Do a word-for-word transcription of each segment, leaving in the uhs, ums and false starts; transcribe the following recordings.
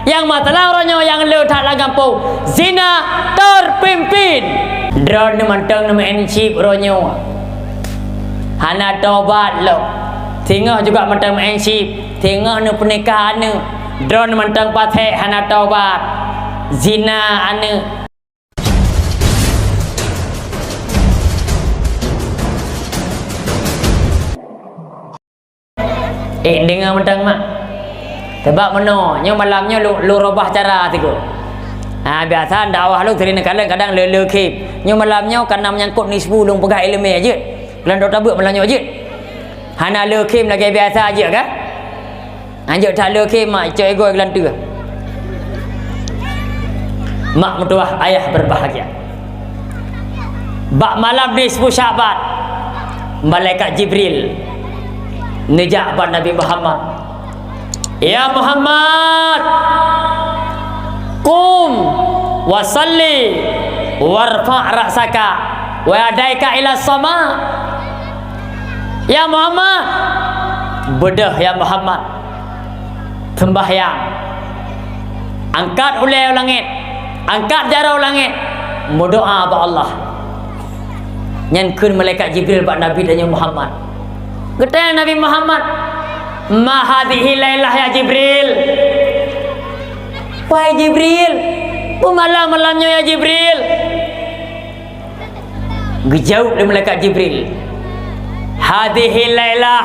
Nyang masalah uroe nyoe nyang le that lam gampông, zina terpimpin. Droeneuh mantong neumeu'en chip uroe nyoe. Hana tobat lom. Singoh juga mantong meu'en chip. Singoh neupeunikah aneuk. Droeneuh mantong pasék hana tobat. Zina aneuk. Eh, deungoe mantong, mak. Sabab meunoe, nyoe malam nyoe lôn, lôn reubah cara sigoe. Ha, biasa dakwah lôn seuring kadang-kadang le-le khém. Nyoe malam nyoe kana meunyangkot nisbu lôn peugah iéleumé jeuet. Lôn dok tabeuet malam nyoe jeuet. Hana le khém lagèe biasa jeuet kan? Hanjeuet that le khém, mak, cok igoe geulanteue. Mak meutuwah, ayah berbahagia. Bak malam nisfu Sya'ban, malaikat Jibril neujak bak Nabi Muhammad. "Ya Muhammad, qum wa salli warfa' ra'saka wa yadaika ila sama." Ya Muhammad, beudôh ya Muhammad. Seumbahyang. Angkat ulèe u langèt, angkat jaroe u langèt, meudoa bak Allah. Nyan kheun malaikat Jibril bak Nabi tanyoe Muhammad. Geutanyong Nabi Muhammad, "Ma hadhihi lailah ya Jibril?" Wahai Jibril, peue malam-malam nyoe ya Jibril? Geujaweueb lé malaikat Jibril, "Hadhihi lailah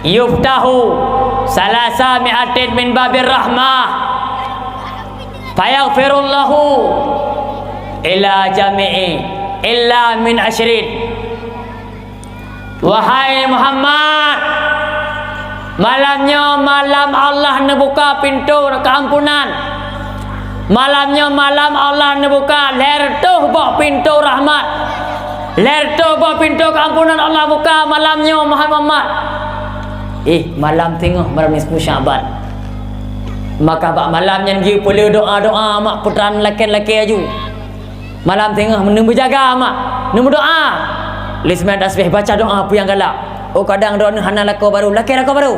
yuftahu salasa mi'atin min babir rahmah, fayaghfirullahu ila jami'i illa min asyrin." Wahai Muhammad, malam nyoe malam Allah neubuka pintoe keuampunan. Malam nyoe malam Allah neubuka lhèe reutôh boh pintoe rahmat. Lhèe reutôh boh pintoe keuampunan Allah buka malam nyoe, Muhammad. Eh, malam singoh, malam nisfu Sya'ban. Maka bak malam nyan geupeuleue doa-doa mak putra lakèe-lakèe aju. Malam singoh neumeujaga mak, neumeudoa. Lheuh seumayang tasbih baca doa peue nyang galak. Oh, kadang droeneuh hana lakoe barô, lakèe lakoe barô.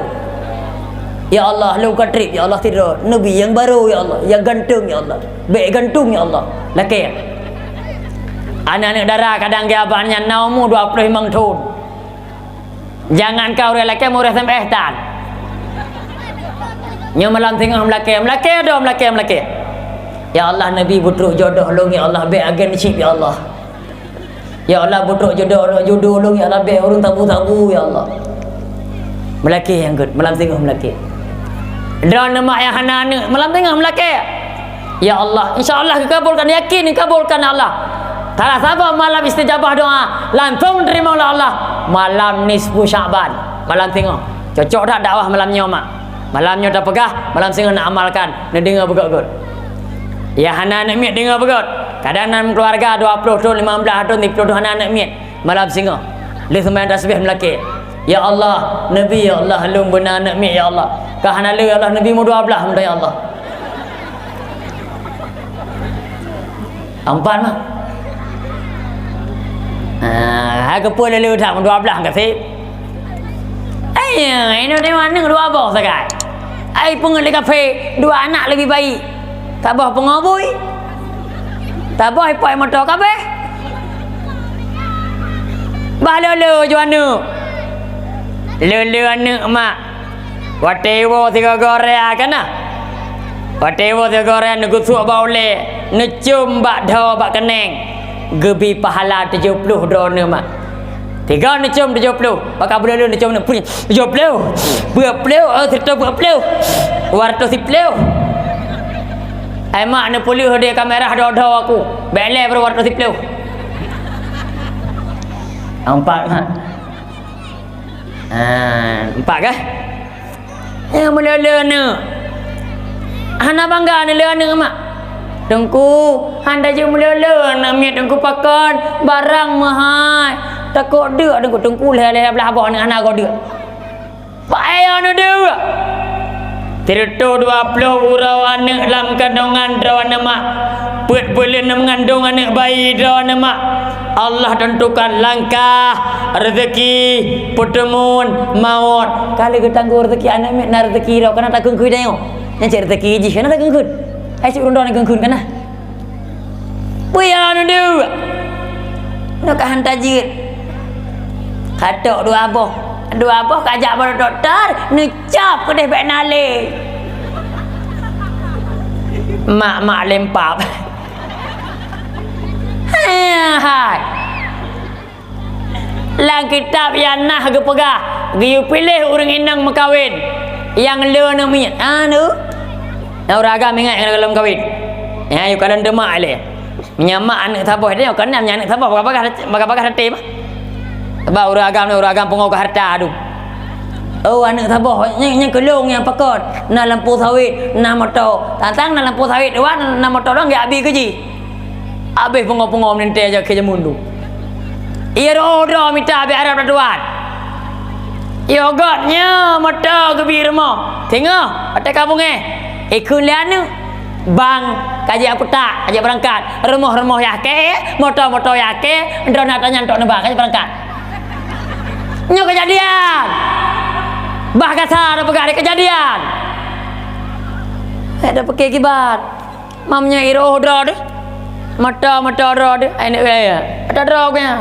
Ya Allah, lôn ka trép, ya Allah, sidroe. Neubi nyang barô, ya Allah, nyang ganteng, ya Allah. Bèk gantung, ya Allah. Lakèe. Aneuk-aneuk dara kadang geuh abah nyan na umu dua ploh limong thôn. Jangankan ureueng lakèe, ureueng S M S tan. Nyoe malam singoh meulakèe, meulakèe doh, meulakèe, meulakèe. Ya Allah, neubi beutrok jodoh lôn, ya Allah, bèk agen cit, ya Allah. Ya Allah, beutrok jodoh lôn, jodoh lôn, ya Allah, bèk ureueng tabu-tabu, ya Allah. Meulakèe nyang gèt, malam singoh meulakèe. Droeneuh mak nyang hana aneuk, malam singoh meulakèe. Ya Allah, insya Allah geukabulkan, yakin geukabulkan Allah. Salah saboh malam istijabah doa, langsung teurimong lé Allah. Malam nisfu Sya'ban, malam singoh. Cocok that dakwah malam nyoe, mak? Malam nyoe tapeugah, malam singoh neuamalkan, neudeungoe beugöt-göt. Ya hana aneuk miet deungoe beugöt. Kadang nan keuluwarga dua ploh thôn, lima blah thôn, siploh thôn hana aneuk miet. Malam singoh, lheuh seumayang tasbih meulakèe, "Ya Allah, neubi, ya Allah, lôn beuna aneuk miet, ya Allah. Ka hana lé, ya Allah, neubi mu dua blah mantong, ya Allah." Empat mah. Ah, hai keupeue lé-lé that mu dua blah ka sép. Ai, inoe teuh aneuk dua boh sagai. Ai peungeuet lé kafé, dua anak leubeh baik. Saboh peungobui, saboh ipoi moto kabeh. Bah lé-lé ju aneuk. Lé-lé aneuk mak. Watèe iwoe sigoe-goe raya ka na. Watèe iwoe sigoe-goe raya neugeusuek bak ulèe, neucôm bak dhoe bak keunèng. Geubri pahala tujoh ploh droeneuh mak. Sigoe neucôm tujoh ploh, baka beuleuh-leuh neucôm neuk punyueng. Tujoh ploh, peuet ploh, oh, siratoh peuet ploh, dua ratus siploh. Ai mak, neupeuleueh di kamera dhoe-dhoe aku. Bèk lé baru dua ratus siploh. Empat mak. Ah, empat kah? Eh, meulé-lé aneuk. Hana bangga neulé aneuk mak. Teungku, hana jeuet meulé-lé aneuk miet Teungku, pakon, barang meuhai. Takot deuk Teungku, Teungku lhèe-lhèe blah boh aneuk hana goe deuk. Paèe aneuk deuk. Siratoh dua ploh uroe aneuk lam kandongan droeneuh mak. Peuet buleuen mengandong aneuk bayi droeneuh mak. Allah tentukan langkah, rezeki, peuteumon, maot. Ka lheueh geutanggong rezeki aneuk miet, na rezeki droe, kana takheun keu tanyoe. Nyan cit rezeki jih, kana lagèe ngon kheun. Hai cit ureueng droeneuh ngon kheun kana. Peue ya neuduek? Nyoe ka han tajeuet. Ka tok dua boh. Dua boh ka jak bak dokto, neucab keudeh bèk na lé. Mak-mak lempap. Hai, hai. Lam kitab nyang na geupeugah, geuyue piléh ureueng inong meukawen nyang le aneuk miet. Anu, na ureueng agam ingat nyang gohlom kawen. Nyan yue kalon teuma lé. Meunyo mak aneuk saboh, nyoe kon na meunyo aneuk saboh, bagah-bagah, bagah-bagah tate mah. Sabab ureueng agam ni, ureueng agam pungo keu hareuta tu. Oh, aneuk saboh, nyan, nyan keu lôn nyang pakon. Na lampu sawit, na moto. Tang-tang na lampu sawit dua, na moto dua, geujak bi keu jih. Abéh pungo-pungo meulintèe jak keu jameun tu. Ie rôh droe mita abéh arab lat tuan. Ie göt nyoe moto geubi rumoh. Singoh, watèe ka beungèh. Ikheun lé aneuk. Bang, ka jeuet peutak, ka jeuet beurangkat. Rumoh-rumoh yah kèe, moto-moto yah kèe, droeneuh ata nyan tok neuba, ka jeuet beurangkat. Nyoe keujadian. Bah gata tapeugah lé keujadian. Hai, tapiké kiban. Mam nyoe ie rôh droe deh. Moto-moto droe deh. Ai neuk gaya. Ada droe ku nyan.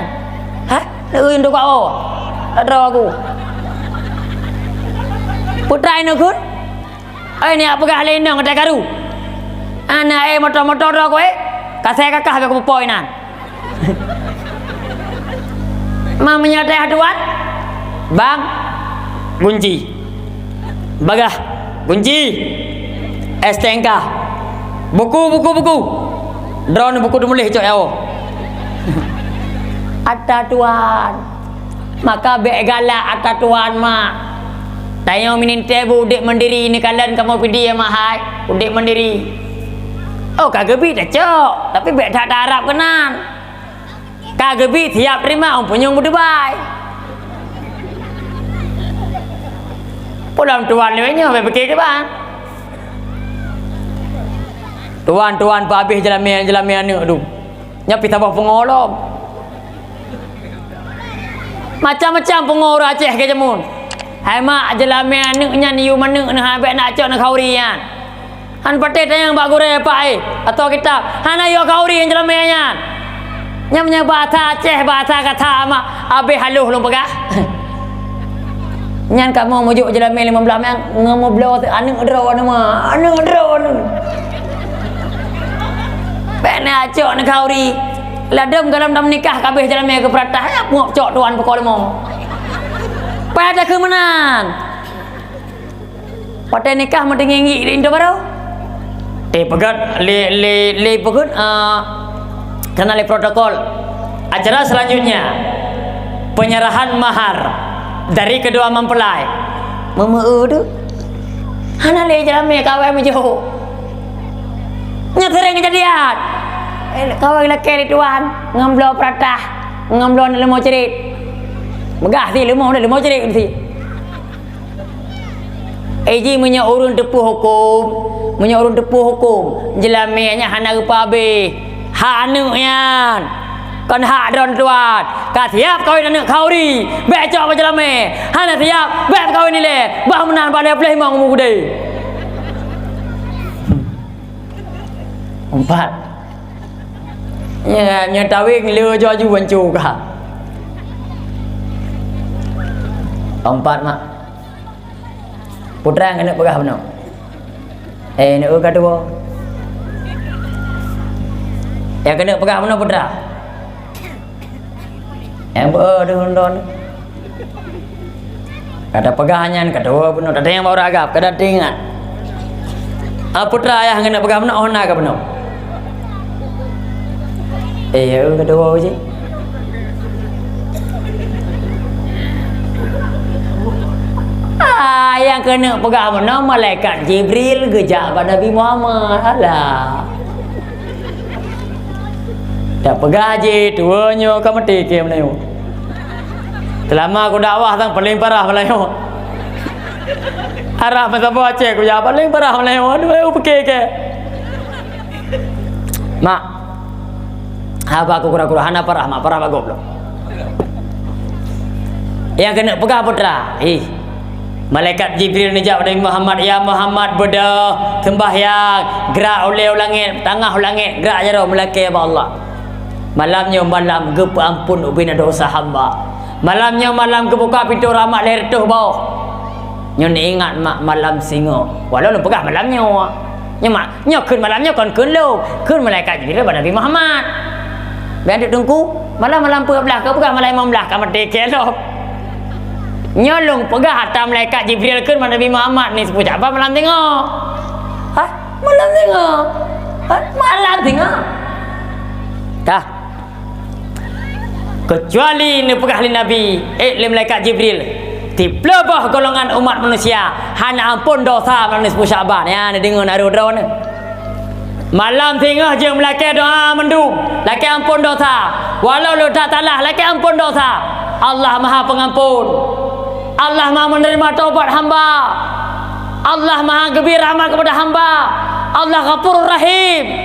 Hah? Neuk gaya untuk kau. Ada droe ku. Putra neuk kheun. Ai neuk peugah lé inong ata karu. Ana, eh, moto-moto droe ku, eh. Ka asai kakah bak kupeupoi nan. Mam meunyoe teuh tuan, bang, gunci. Bagah, gunci. S T N K. Buku, buku, buku. Droeneuh buku teumuléh cok nyoe. Ata tuan. Maka bèk galak ata tuan, mak. Tanyoe meulintèe beu udép mandiri, neukalon kamoe pidie, mak hai. Udép mandiri. Oh, ka geubi tacok, tapi bèk that taharab keunan. Ka geubi siap teurimong, punyueng beudubai. Peue lom tuan lé nyoe, bèk piké kiban. Tuan-tuan peuabéh jeulamé-jeulamé aneuk tu. Nyoe pih saboh pungo lom. Macam-macam pungo ureueng Aceh keu jameun. Hai mak, jeulamé aneuk nyan yum aneuk neuh, bèk neucok neukhauri nyan. Han patéh tanyong bak gurèe, Pak, eh, atau kitab. Hana yue khauri ngon jeulamé nyan. Nyan meunyoe bahasa Aceh, bahasa kata mak, abéh haloh lôn peugah. Nyan kamoe meujok jeulamé limong blaih meuang, ngon meubloe aneuk droeneuh, aneuk droeneuh. Bèk neucok neukhauri. Ladôm gohlom tameunikah ka abéh jeulamé geupeuratah, ya, puok cok tuan peuko leumo. Pada keu meunan. Watèe nikah meutinggi-tinggi di Indo Baro. Eh, peugöt lé, lé, lé peugöt, eh, keunan lé protokol. Acara selanjutnya, penyerahan mahar dari kedua mempelai. Meumeu tu. Hana lé jeulamé kawai meujok. Nyoe sering keujadian. Eh, kawai lakèe lé tuan, ngon bloe peuratah, ngon bloe leumo crit. Meugah si leumo, leumo crit si. Eh, ji meunyoe ureueng teupeu huköm, meunyoe ureueng teupeu huköm, jeulamé nyan hana geupeuabéh hak aneuk nyan. Kon hak droe tuan, ka siap kawen aneuk khauri, bèk cok bak jeulamé. Hana siap, bèk kawen ilèe, bah meunan bak lhèe pleh limong umu keudéh. Empat. Nyoe, nyoe taweng le jaju bancu ka. Empat, mak. Putra nyang keuneuk peugah bunoe. Eh, neuk ka tuwoe. Nyang keuneuk peugah bunoe, Putra. Nyang beu deuh lôn. Ka tapeugah nyan, ka tuwoe bunoe. Tatanyong bak ureueng agam, ka taingat. Ah, Putra, ayah keuneuk peugah bunoe, oh, na ka bunoe. Eh, ya, ka tuwoe cit. Ah, nyang keuneuk peugah bunoe malaikat Jibril geujak bak Nabi Muhammad. Alah. Tapeugah jih, tuwoe nyoe ka meuti keu meunyoe. Seulama ku dakwah sang paléng parah meulayeue. Arah meusaboh Aceh ku jak paléng parah meulayeue. Aduh, eh, upike keu. Mak. Haba ku kura-kura hana parah, mak, parah bak gob lom. Nyang keuneuk peugah, Putra. Ih. Malaikat Jibril neujak bak Nabi Muhammad, "Ya Muhammad, beudôh, seumbahyang, grak ulée u langét, tangah u langét, grak jaroe meulakée bak Allah." Malam nyoe malam geupeuamphon ubena desya hamba. Malam nyoe malam geubuka pintoe rahmat lhée reutôh boh. Nyoe neuingat mak malam singoh. Walau lôn peugah malam nyoe. Nyoe mak, nyoe kheun malam nyoe kon kheun lôn. Kheun malaikat Jibril bak Nabi Muhammad. Bèk teungku, malam-malam peuet blaih ka peugah malam limong blaih ka maté keu lom. Nyoe lôn peugah ata malaikat Jibril kheun bak Nabi Muhammad ni seupôt Sya'ban malam singoh. Hah? Malam singoh? Hah? Malam singoh? Tah. Keucuali neupeugah lé Nabi, eh, lé malaikat Jibril, "Siplôh boh golongan umat manusia hana amphon desya malam nisfu Sya'ban." Nyan neudeungoe na rôh droeneuh. Malam singoh jeuet meulakée doa mandum, lakée amphon desya. Walau lôn that salah, lakée amphon desya. Allah Maha Pengampun. Allah Maha menerima taubat hamba. Allah Maha geubri rahmat kepada hamba. Allah Ghafurur Rahim.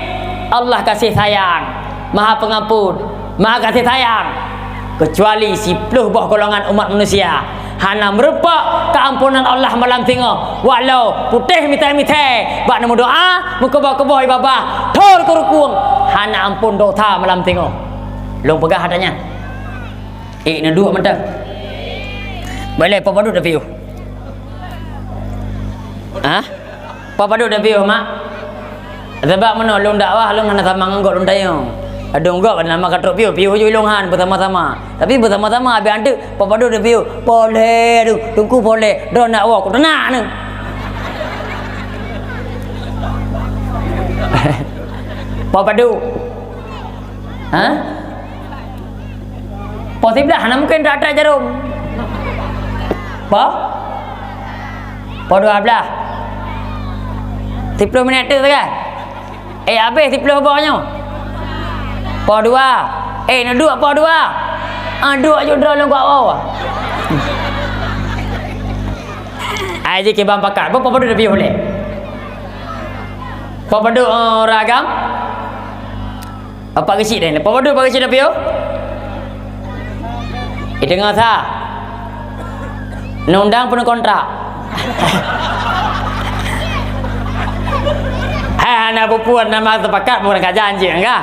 Allah kasih sayang, Maha Pengampun, Maha kasih sayang. Keucuali siplôh boh golongan umat manusia hana meurumpok keuamponan Allah malam singoh, walau putéh mithai-mithai bak neumeudoá, meukeubah-keubah, babah, thôn keu rukung, hana amphon desya malam singoh. Lôn peugah ata nyan. Eh, neuduek mantong. Boleh, peue padub tapiôh? Hah? Peue padub tapiôh, mak? Sabab meunoe lôn dakwah, lôn hana sama ngon gob lôn tanyong. Ladôm gob nama ka trok piôh, piôh ju lôn han beusama-sama. Tapi beusama-sama abéh anteuk, peue padub tapiôh? Poleh tu, teungku poleh. Droeneuh nak woe, kuteunak neuh. Peue padub? Hah? Poh siblaih hana mungken that-that jarom. Poh? Poh dua blaih. Siplôh minèt teuk sagai. Eh, abéh siplôh boh nyoe. Poh dua. Eh, neuduek poh dua. Ah, duek aju droe lôn kuat woe. Ai jih kiban pakat. Boh poh padub tapiôh lé. Poh padub, eh, ureueng agam. Apa geuchik deh? Peue padub, apa geuchik deh, piôh? Ih, deungoe sa. Neundang peuneuk kontrak. Hai, hana peue-peue, nama sepakat pun ka janji, enggak?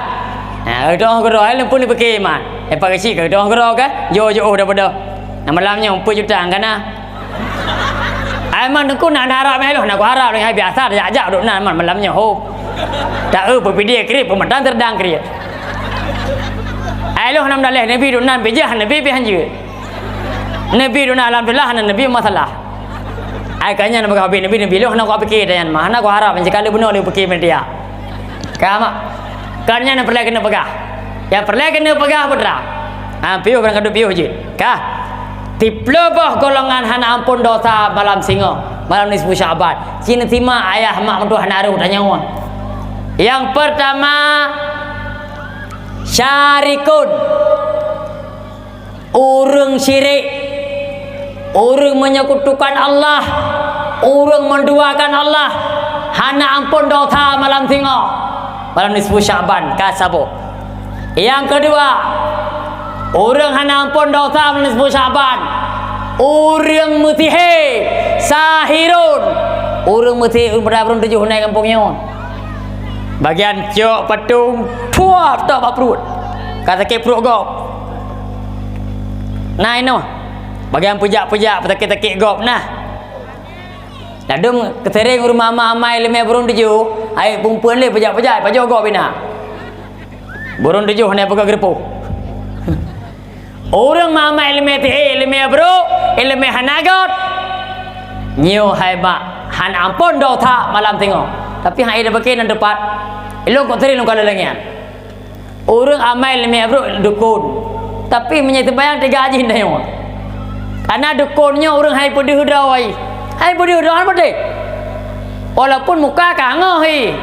Ha, udah keudroe, hai, leumpun dipike, man. Eh, apa geuchik, udah keudroe, kan? Jo, jo, oh, dah bodoh. Nah, malam nyoe, empat juta, enggak na? Ai man teungku na harap meh lôn, na kuharap lôn hai biasa jak-jak dok nan man malam nyoe ho. Tak eu peupidie kriet peumatang teudang kriet. Ai lôn nam daleh Nabi dok nan bijah Nabi pih hanjeuet. Nabi dok nan alhamdulillah na Nabi masalah. Ai ka nyan bagawi Nabi, Nabi lôn na kupiké dan nyan mah na kuharap jika le bunoe le piké media. Ka mak. Kan nyan peureulèe keuneuk peugah. Nyang peureulèe keuneuk peugah putra. Ha, piôh barang ka duek piôh jeuet. Ka. Siplôh boh golongan hana amphon desya malam singoh, malam nisfu Sya'ban. Cit neusimak ayah mak meutuah hana rôh tanyoe. Nyang peurtama, syarikun. Ureueng syirik, ureueng menyekutukan Allah, ureueng menduakan Allah, hana amphon desya malam singoh, malam nisfu Sya'ban, ka saboh. Nyang keudua, ureueng hana amphon desya malam nisfu Sya'ban, ureueng meusihé, sahirun, ureueng meusihé, ureueng peudabron tujoh nai gampông nyoe. Bagian cok patong, puah, tok bak pruet. Ka sakét pruet gob. Nah, inoe. Bagian peujak-peujak, peusakét-sakét gob, nah. Ladôm keusereng ureueng mama amai leumé burông tujoh, hai peumpuen lé peujak-peujak, pajoh gob ina. Burông tujoh hana peugah geureupoh. Ureueng mama ileumé tihé, ileumé brôk, ileumé hana göt. Nyoe hai mak, hana amphon desya malam singoh. Tapi hai ida beuke nan teupat. Ilôn kok sering lôn kalon lagèe nyan. Ureueng amai leumé brôk dukon. Tapi meunyoe seumbahyang teuga jih nyoe. Karena dukon nyoe ureueng hai peudeuh droe. Hai peudeuh droe han beudeh. Walaupun muka ka ngoh hi.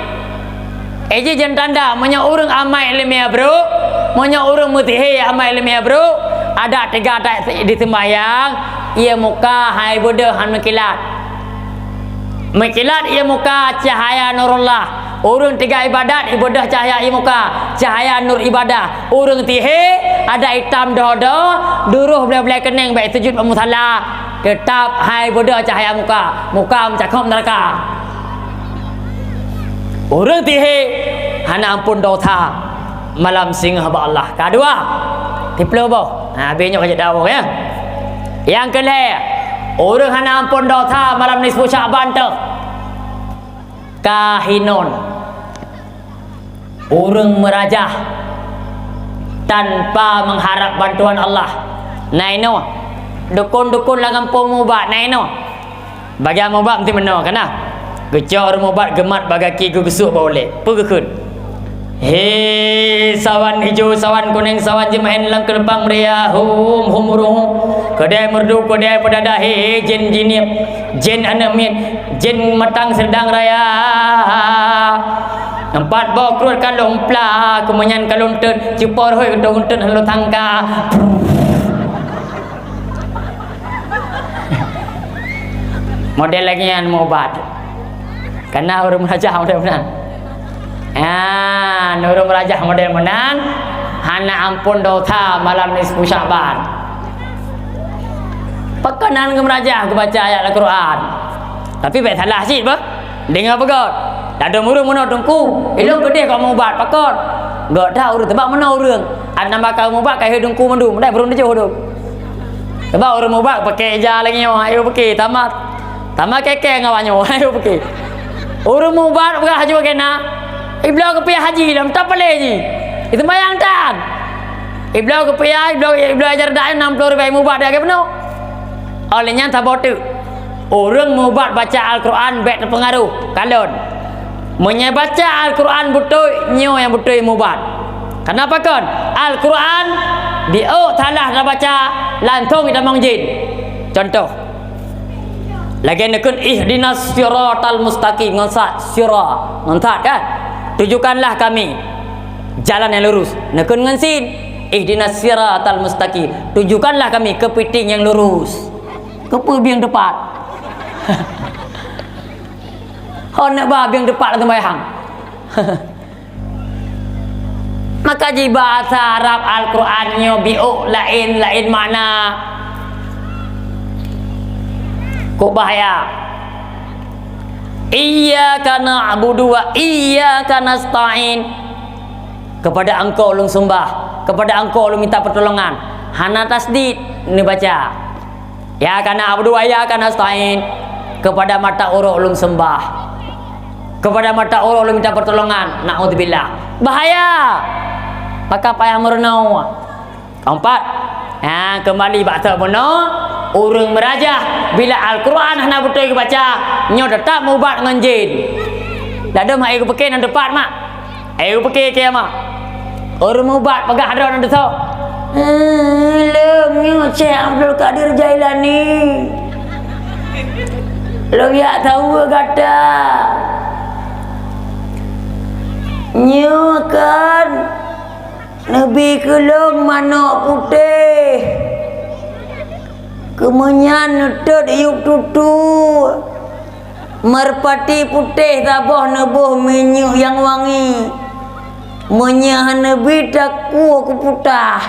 Eh, jih jan tanda, meunyoe ureueng amai leumé brôk, meunyoe ureueng meusihé amai leumé brôk, adak teuga that diseumbahyang, ie muka hai beudôh han meukilat. Meukilat ie muka cahya nurullah. Ureueng teuga ibadat, ibeudôh cahya ie muka, cahya nur ibadah. Ureueng sihé, adak itam doh-doh, duroh blée-blée keuneng bak sujud bak musala. Teutap hai beudôh cahya muka, muka meucakôp neuraka. Ureuëng tihé hana amphon dosa malam singoh bak Allah. Ka dua, siplôh boh. Ha, abéh nyoe ka jeuet dawoe, ya. Nyang keu lhée, ureuëng hana amphon dosa malam nisfu Syakban teuh. Kahinun. Ureuëng meurajah tanpa mengharap bantuan Allah. Na inoe, dukon-dukon lam gampông mubat, na inoe. Bagi mubat meusti meunoe, kana? Geucok ureuëng mubat geumat bak gaki geugeusok bak ulée. Peue geukheun? He, sawan ijo, sawan kuneng, sawan jeumaén lam keuleupang meuria, hum, hum, ruhum. Keudée meurdu, keudée peudada, he, he, jén jinieb, jén aneuëk miet, jén matang seudang raya. Empat boh kruet ka lôn pla, keumeunyan ka lôn teuet, ceupo rhot keu teuet hana lôn sangka. Model lagée nyan mubat. Kana ureuëng meurajah model meunan. Ah, ureuëng meurajah model meunan, hana amphon dosa malam nisfu Syakban. Pakon hana geumeurajah geubaca ayat Al-Quran. Tapi bék salah cit bah. Deungoe beugét. Ladôm ureuëng meunoe teungku, ilôn keudeh kok mubat pakon. Gét that ureuëng, teubak meunoe ureuëng. Ada nama kau mubat kai teungku mandum, dai burung tujoh dok. Teubak ureuëng mubat pakai ija lagi nyoe, ayo pakai tamat. Tamat keke ngon awak nyoe, ayo pakai. Ureuëng mubat peugah haju kena. Ibloe keupiah haji lam tapale ji. Itu mayang tan. Ibloe keupiah, ibloe, ibloe ajar dai enam puluh ribu mubat dia ke penuh. Oleh nyan saboh teuk. Ureuëng mubat baca Al-Quran bék teupeungaruh, kalon. Meunyoe baca Al-Quran beutôi, nyoe nyang beutôi mubat. Kenapa kon? Al-Quran diok salah tabaca, langsong itamong jén. Contoh, lagée neukheun ihdinas siratal mustaqim ngon sa, sira ngon sa kan? Tujukanlah kami jalan yang lurus. Neukheun ngon sin, ihdinas siratal mustaqim. Tujukanlah kami keupiting yang lurus. Keupeue bieng teupat? Hon neuk ba bieng teupat lam seumayang. Maka jibahasa Arab Al-Quran nyoe biôk laén-laén makna. Kok bahaya. Iyyaka na'budu wa iyyaka nasta'in. Kepada Engkau ulôn seumbah, kepada Engkau ulôn minta pertolongan. Hana tasdid neubaca. Iyyaka na'budu wa iyyaka nasta'in. Kepada mata uroe ulôn seumbah. Kepada mata uroe ulôn minta pertolongan. Naudzubillah. Bahaya. Maka payah meurunoe. Keempat. Ha, keumbali bak seumono, ureuëng meurajah bila Al-Quran hana beutôi geubaca, nyoe teutap mubat ngon jén. Ladôm hai geupeuke nan teupat mak. Hai geupeuke kiamat. Ureuëng mubat peugah droe nan teusoe. "Eh, lôn nyoe Syekh Abdul Qadir Jailani. Lôn jak saweue gata. Nyoe kan neubi keu lôn manok putéh. Keumeunyan neutot yup tutu. Meurpati putéh saboh neuboh minyeuk nyang wangi. Meunyoe hana neubi takue keu putah."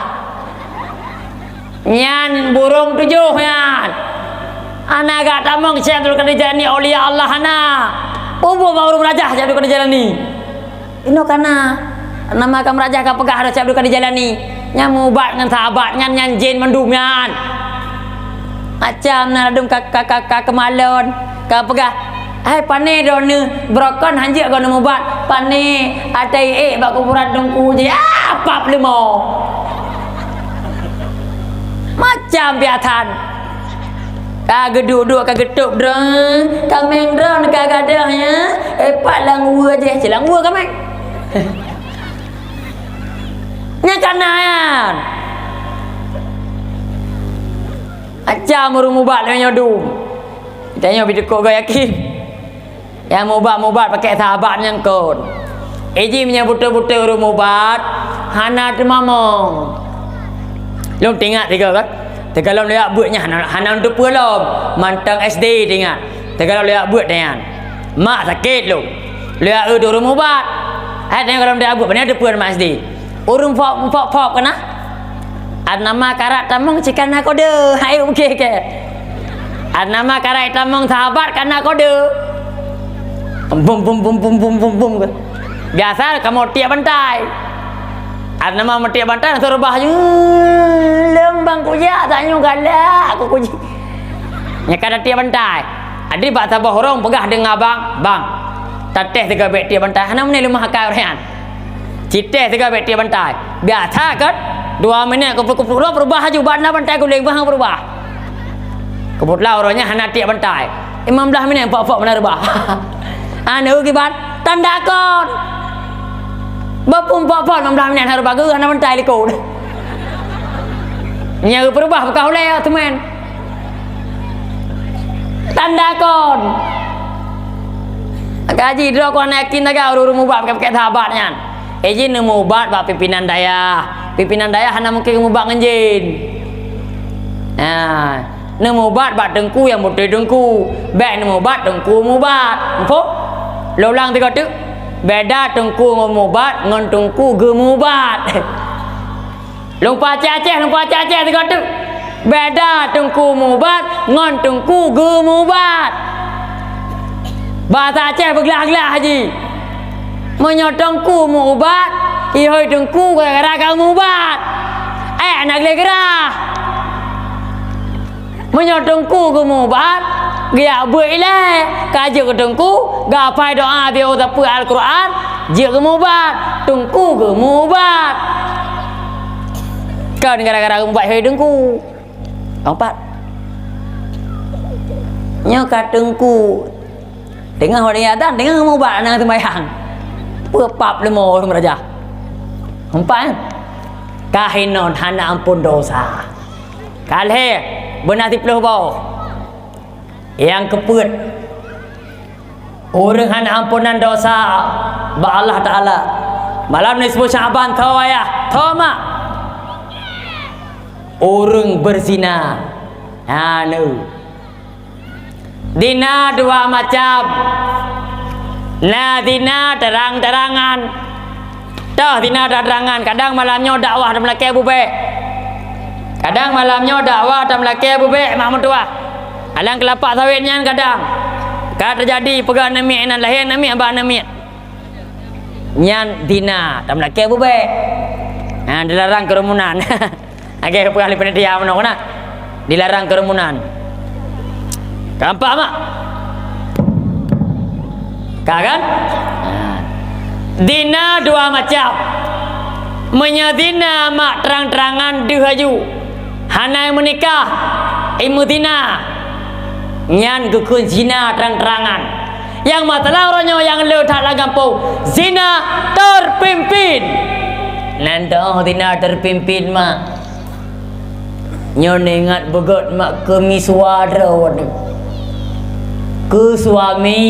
Nyan burông tujoh nyan. Hana gak tamong Syekh Abdul Qadir Jailani aulia Allah hana. Peue buet bak ureuëng meurajah Syekh Abdul Qadir Jailani. Inoe kana, nama ka meurajah ka peugah Syekh Abdul Qadir Jailani. Nyan mubat ngon sahabat nyan, nyan jén mandum nyan. Macam na ladum ka, ka, ka, ka keumalon, ka peugah, "Hai pane droeneuh, beurokon hanjeuet goneuk mubat, pane ata ék bak kuburan teungku jih, ah, pap leumo." Macam biatan. Ka geuduek-duek ka geutôb droe, kaméng droe ka gadôh nyan, eh, pat lam uwe jih, cit lam uwe kaméng. Nyan kana nyan. Macam ureuëng mubat lagée nyoe dum. Tanyoe beuteukok gaya yakin. Nyang mubat-mubat pakai sahabat nyang kon. Iji meunyoe beutôi-beutôi ureuëng mubat, hana teumamong. Lôn teuingat tiga kan? Teuka lôn lewat buet nyan hana, hana lôn teupeue lom. Mantong S D teuingat. Teuka lôn lewat buet nyan. Mak sakét lôn. Lewat eu ureuëng mubat. Hai teuingat lôn lewat buet, pane teupeue mak S D. Ureuëng fok, fok, fok kana? An nama karat tamong cikana kode. Hai oke ke. Aneuk ma karai tamong sahabat ka na kode. Bum, bum, bum. Biasa kamoe tiek bantai. Aneuk ma meutiek bantai, langsung reubah, "Lôn bang kujak, tanyoe galak keu kuji." Nyan ka tiek bantai. Jadi bak saboh ureuëng peugah deungon abang, "Bang, tatéh sigoe bék tiek bantai, hana meunan leumah akai ureuëng nyan." Cit téh sigoe bék tiek bantai. Biasa kan? Dua minét kupluk-kupluk droe peurubah laju, bak na bantai guléng bah peurubah. Keubeutulan uroe nyan hana tiek bantai. Limong blaih minét pok-pok meunan reubah. Aneuk kiban tanda kon. Bapun pok-pok limong blaih minét hana reubah geuh hana bantai likot. Nyang geupeurubah beukah ulée teumén. Tanda kon. Kaji droe kon hana yakin taga ureuëng mubat pakèk-pakèk sahabat nyan. Eh, jin neumubat bak pimpinan dayah. Pimpinan dayah hana mungken mubat ngon jin. Nah, neumubat bak teungku nyang beutôi teungku. Bék neumubat teungku mubat. Muphom? Lôn ulang sigoe teuk. Beda teungku ngon mubat ngon teungku geumubat. Lôn peuacèh-acèh, lôn peuacèh-acèh sigoe teuk. Beda teungku mubat ngon teungku geumubat. Basa Acèh beuglah-glah jih. Meunyoe teungku mubat, ihôi teungku gara-gara ka mubat. Eh, na gleh gerah. Meunyoe teungku geumubat, geujak beuet ilée, ka jeuet keu teungku, geuhafai doa, beuet sapeue Al-Quran, jeuet geumubat, teungku geumubat. Kon gara-gara geumubat ihôi teungku. Lompat. Nyoe ka teungku. Teungoh watèe azan, teungoh mubat, hana seumayang. Peue pap leumo ureueng raja. Empat, eh? Ka hinon hana ampôn dosa. Ka lhèe, beuna siplôh boh. Nyang keupeuet, ureueng hana amponan dosa bak Allah Taala. Malam nisfu Sya'ban, tho ayah, tho mak. Ureueng beuzina. Ha, neu. Zina dua macam. Na zina terang-terangan. Toh zina terang-terangan, kadang malam nyoe dakwah tameulakèe bubèe. Kadang malam nyoe dakwah tameulakèe bubèe mak meutuwah. Alang keulapak sawét nyan kadang ka teujadi peugah aneuk miet inan lahé aneuk miet bak aneuk miet. Nyan zina tameulakèe bubèe. Nyan dilarang keurumunan. Lagèe peugah lé panitia meunoe na, dilarang keurumunan. Ka nampak mak? Ka kan? Nah. Zina dua macam. Meunyoe zina mak terang-terangan deuh laju. Hana meunikah, imeuzina. Nyan geukheun zina terang-terangan. Nyang masalah uroe nyoe nyang le that lam gampông, zina terpimpin. Nan toh zina terpimpin mak. Nyoe neuingat beugöt mak keu miswa droeneuh. Keu suami.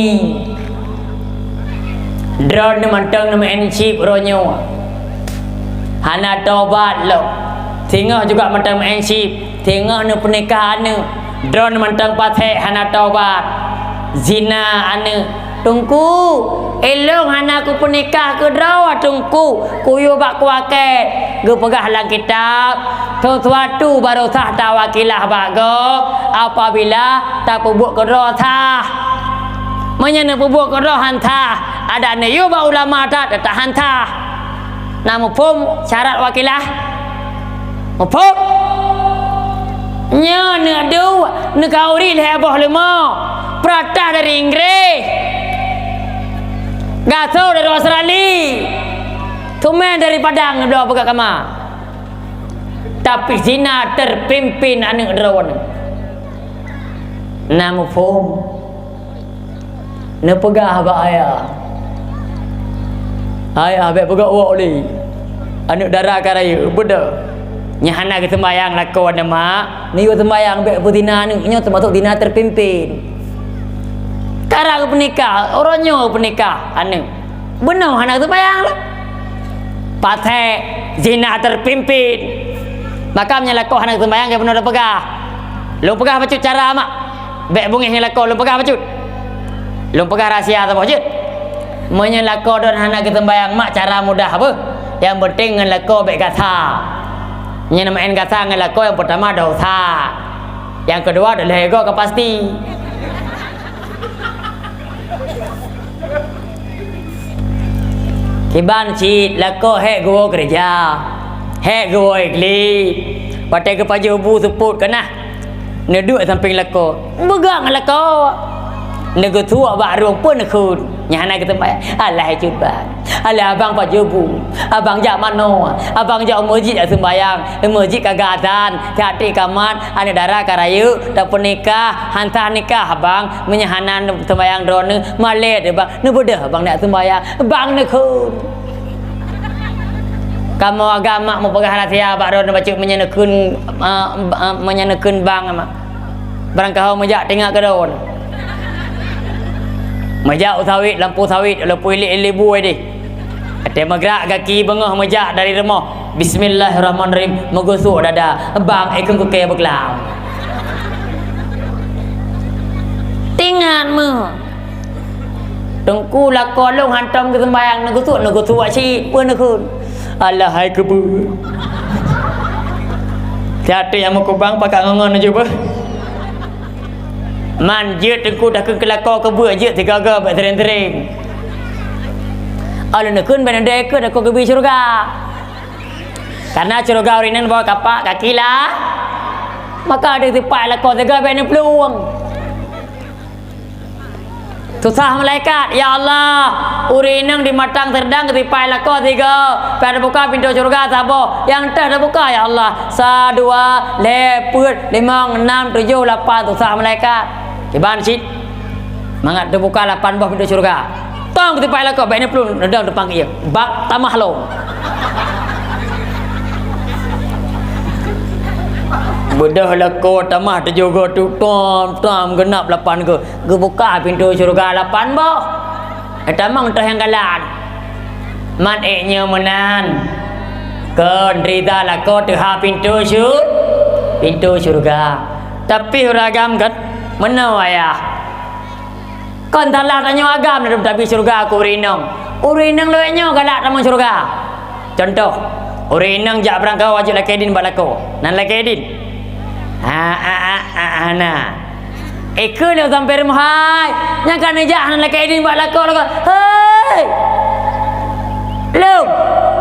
Droeneuh mantong neumeu'en chip uroe nyoe. Hana tobat lom. Singoh juga mantong meu'en chip. Singoh neupeunikah aneuk. Droeneuh mantong pasék hana tobat. Zina aneuk. Teungku, ilôn hana kupeunikah keu droe, Teungku, kuyue bak kuakée. Geupeugah lam kitab, sesuatu baru sah tawakilah bak gob apabila tapeubuet keudroe sah. Meunyoe neupeubuet keudroe han sah, adak neuyue bak ulama that, teutap han sah. Na muphom syarat wakilah? Muphom? Nyoe neudu neukauri lhèe boh leumo, peuratah dari Inggris, gasoe dari Australia, teumé dari Padang neubloe peugah kama. Tapi zina terpimpin aneuk droeneuh. Na muphom? Neupeugah bak ayah, "Ayah, bèk peugah uwak ulèe. Aneuk dara ka rayeuk, beudôh. Nyan hana geuseumbayang lakoe aneuk mak, neuyue seumbayang bèk peuzina aneuk, nyoe teumasok zina terpimpin." Ka rab geupeunikah, uroe nyoe geupeunikah aneuk. Beungoh hana geuseumbayang lom. Pasék zina terpimpin. Maka meunyoe lakoe hana geuseumbayang, keu bunoe tapeugah. Lôn peugah bacut cara mak. Bèk beungéh ngon lakoe lôn peugah bacut. Lôn peugah rahsia saboh jeuet. Meunyoe lakoe droen hana geuseumbayang mak, cara mudah beuh. Nyang penting ngon lakoe bèk gasa. Nyan meu'en gasa ngon lakoe nyang peutama dosa. Nyang keudua, deuh lhèe goe ka pasti. Kiban cit lakoe hék geuwoe keureuja, hék geuwoe glé. Watèe geupajoh bu seupôt keunoe, neuduek sampéng lakoe, beugang lakoe. Neugeusuek bak rueng peue neukheun, nyang hana geuteumpat. Alah, hai cut bang. Alah, abang pajoh bu. Abang jak manoe. Abang jak u meuseujid jak seumbahyang. U meuseujid ka geuazan, ka trép kamat, aneuk dara ka rayeuk, tapeunikah, han sah nikah abang. Meunyoe hana seumbahyang droeneuh, malèe teuh bang. Neubeudôh abang neujak seumbahyang. Bang neukheun. Kamoe agam mak meupeugah rahsia bak droeneuh bacut meunyoe neukheun, eh, eh, meunyoe neukheun bang mak. Barangkaho meujak teungoh keudroe. Meujak u sawét, lampôh sawét, walaupun ilék-ilék buôi deh. Watèe meugrak gaki beungoh meujak dari rumoh. Bismillahirrahmanirrahim. Meugeusuek dada. Bang, eh, kheun kukée beuklam. Tingat meuh. Teungku lakoe lôn hantom geuseumbahyang, neugeusuek, neugeusuek cit, peue neukheun. Alah, hai keubeue. Siat nyang meukubang pakat ngon-ngon jubah. Man jeuet teungku takheun keu lakoe keubeue jeuet sigoe-goe bèk sering-sering. Alèh neukheun bèk neudai keu takheun keubeue syeuruga. Karena syeuruga ureueng inong bak kapak kaki lah. Maka ada sipai lakoe sigoe bèk neuplueng. Susah malaikat, "Ya Allah, ureueng inong di Matang Serdang sipai lakoe sigoe, payah teubuka pintoe syeuruga saboh, nyang teuh teubuka, ya Allah, sa, dua, lhèe, peuet, limong, nam, tujoh, lapan," susah malaikat. Kiban cit, mangat teubuka lapan boh pintoe syeuruga. Tong sipai lakoe, bèk neuplueng, neudong teupang keu ie. Bak tamah lom. Beudôh lakoe tamah tujoh goe tu, tom, tom, geunap lapan goe. Geubuka pintoe syeuruga lapan boh. Tamong toh nyang galak. Man ék nyoe meunan. Kon rida lakoe teuhah pintoe syur-, pintoe syeuruga. Tapi ureueng agam kan meunoe ayah. Kon salah tanyoe agam tabi syeuruga keu ureueng inong. Ureueng inong lawét nyoe galak tamong syeuruga. Cuntoh, ureueng inong jak beurangkaho jeuet lakée dhin bak lakoe. Nan lakée dhin? Ha, ha, ha, ha, hana. Ikeu lé sampoe rumoh hai, nyang ka neujak hana lakée idin bak lakoe, lakoe, "Hei! Lôn,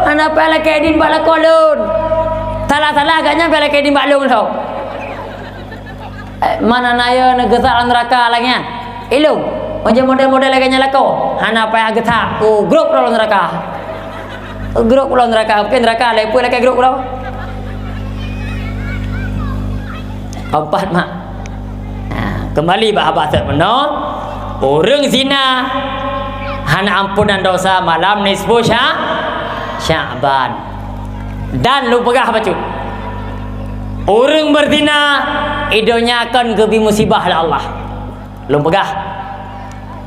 hana payah lakée idin bak lakoe lôn. Salah-salah gata nyan payah lakée idin bak lôn lom." Eh, mana na yo neugeusak lam neuraka lagée nyan? Ilôn, meunyoe model-model lagée nyan lakoe, hana payah geusak, ku grôp lam neuraka. Grôp lam neuraka, mungken neuraka lé peue lakée grôp lam. Keumpat, mak. Nah, keumbali bak haba seuet meunoe, ureuëng zina hana amponan desya malam nisfu Sya-, Sya'ban. Dan lôn peugah bacut, ureuëng beuzina i donya kon geubri musibah lé Allah. Lôn peugah,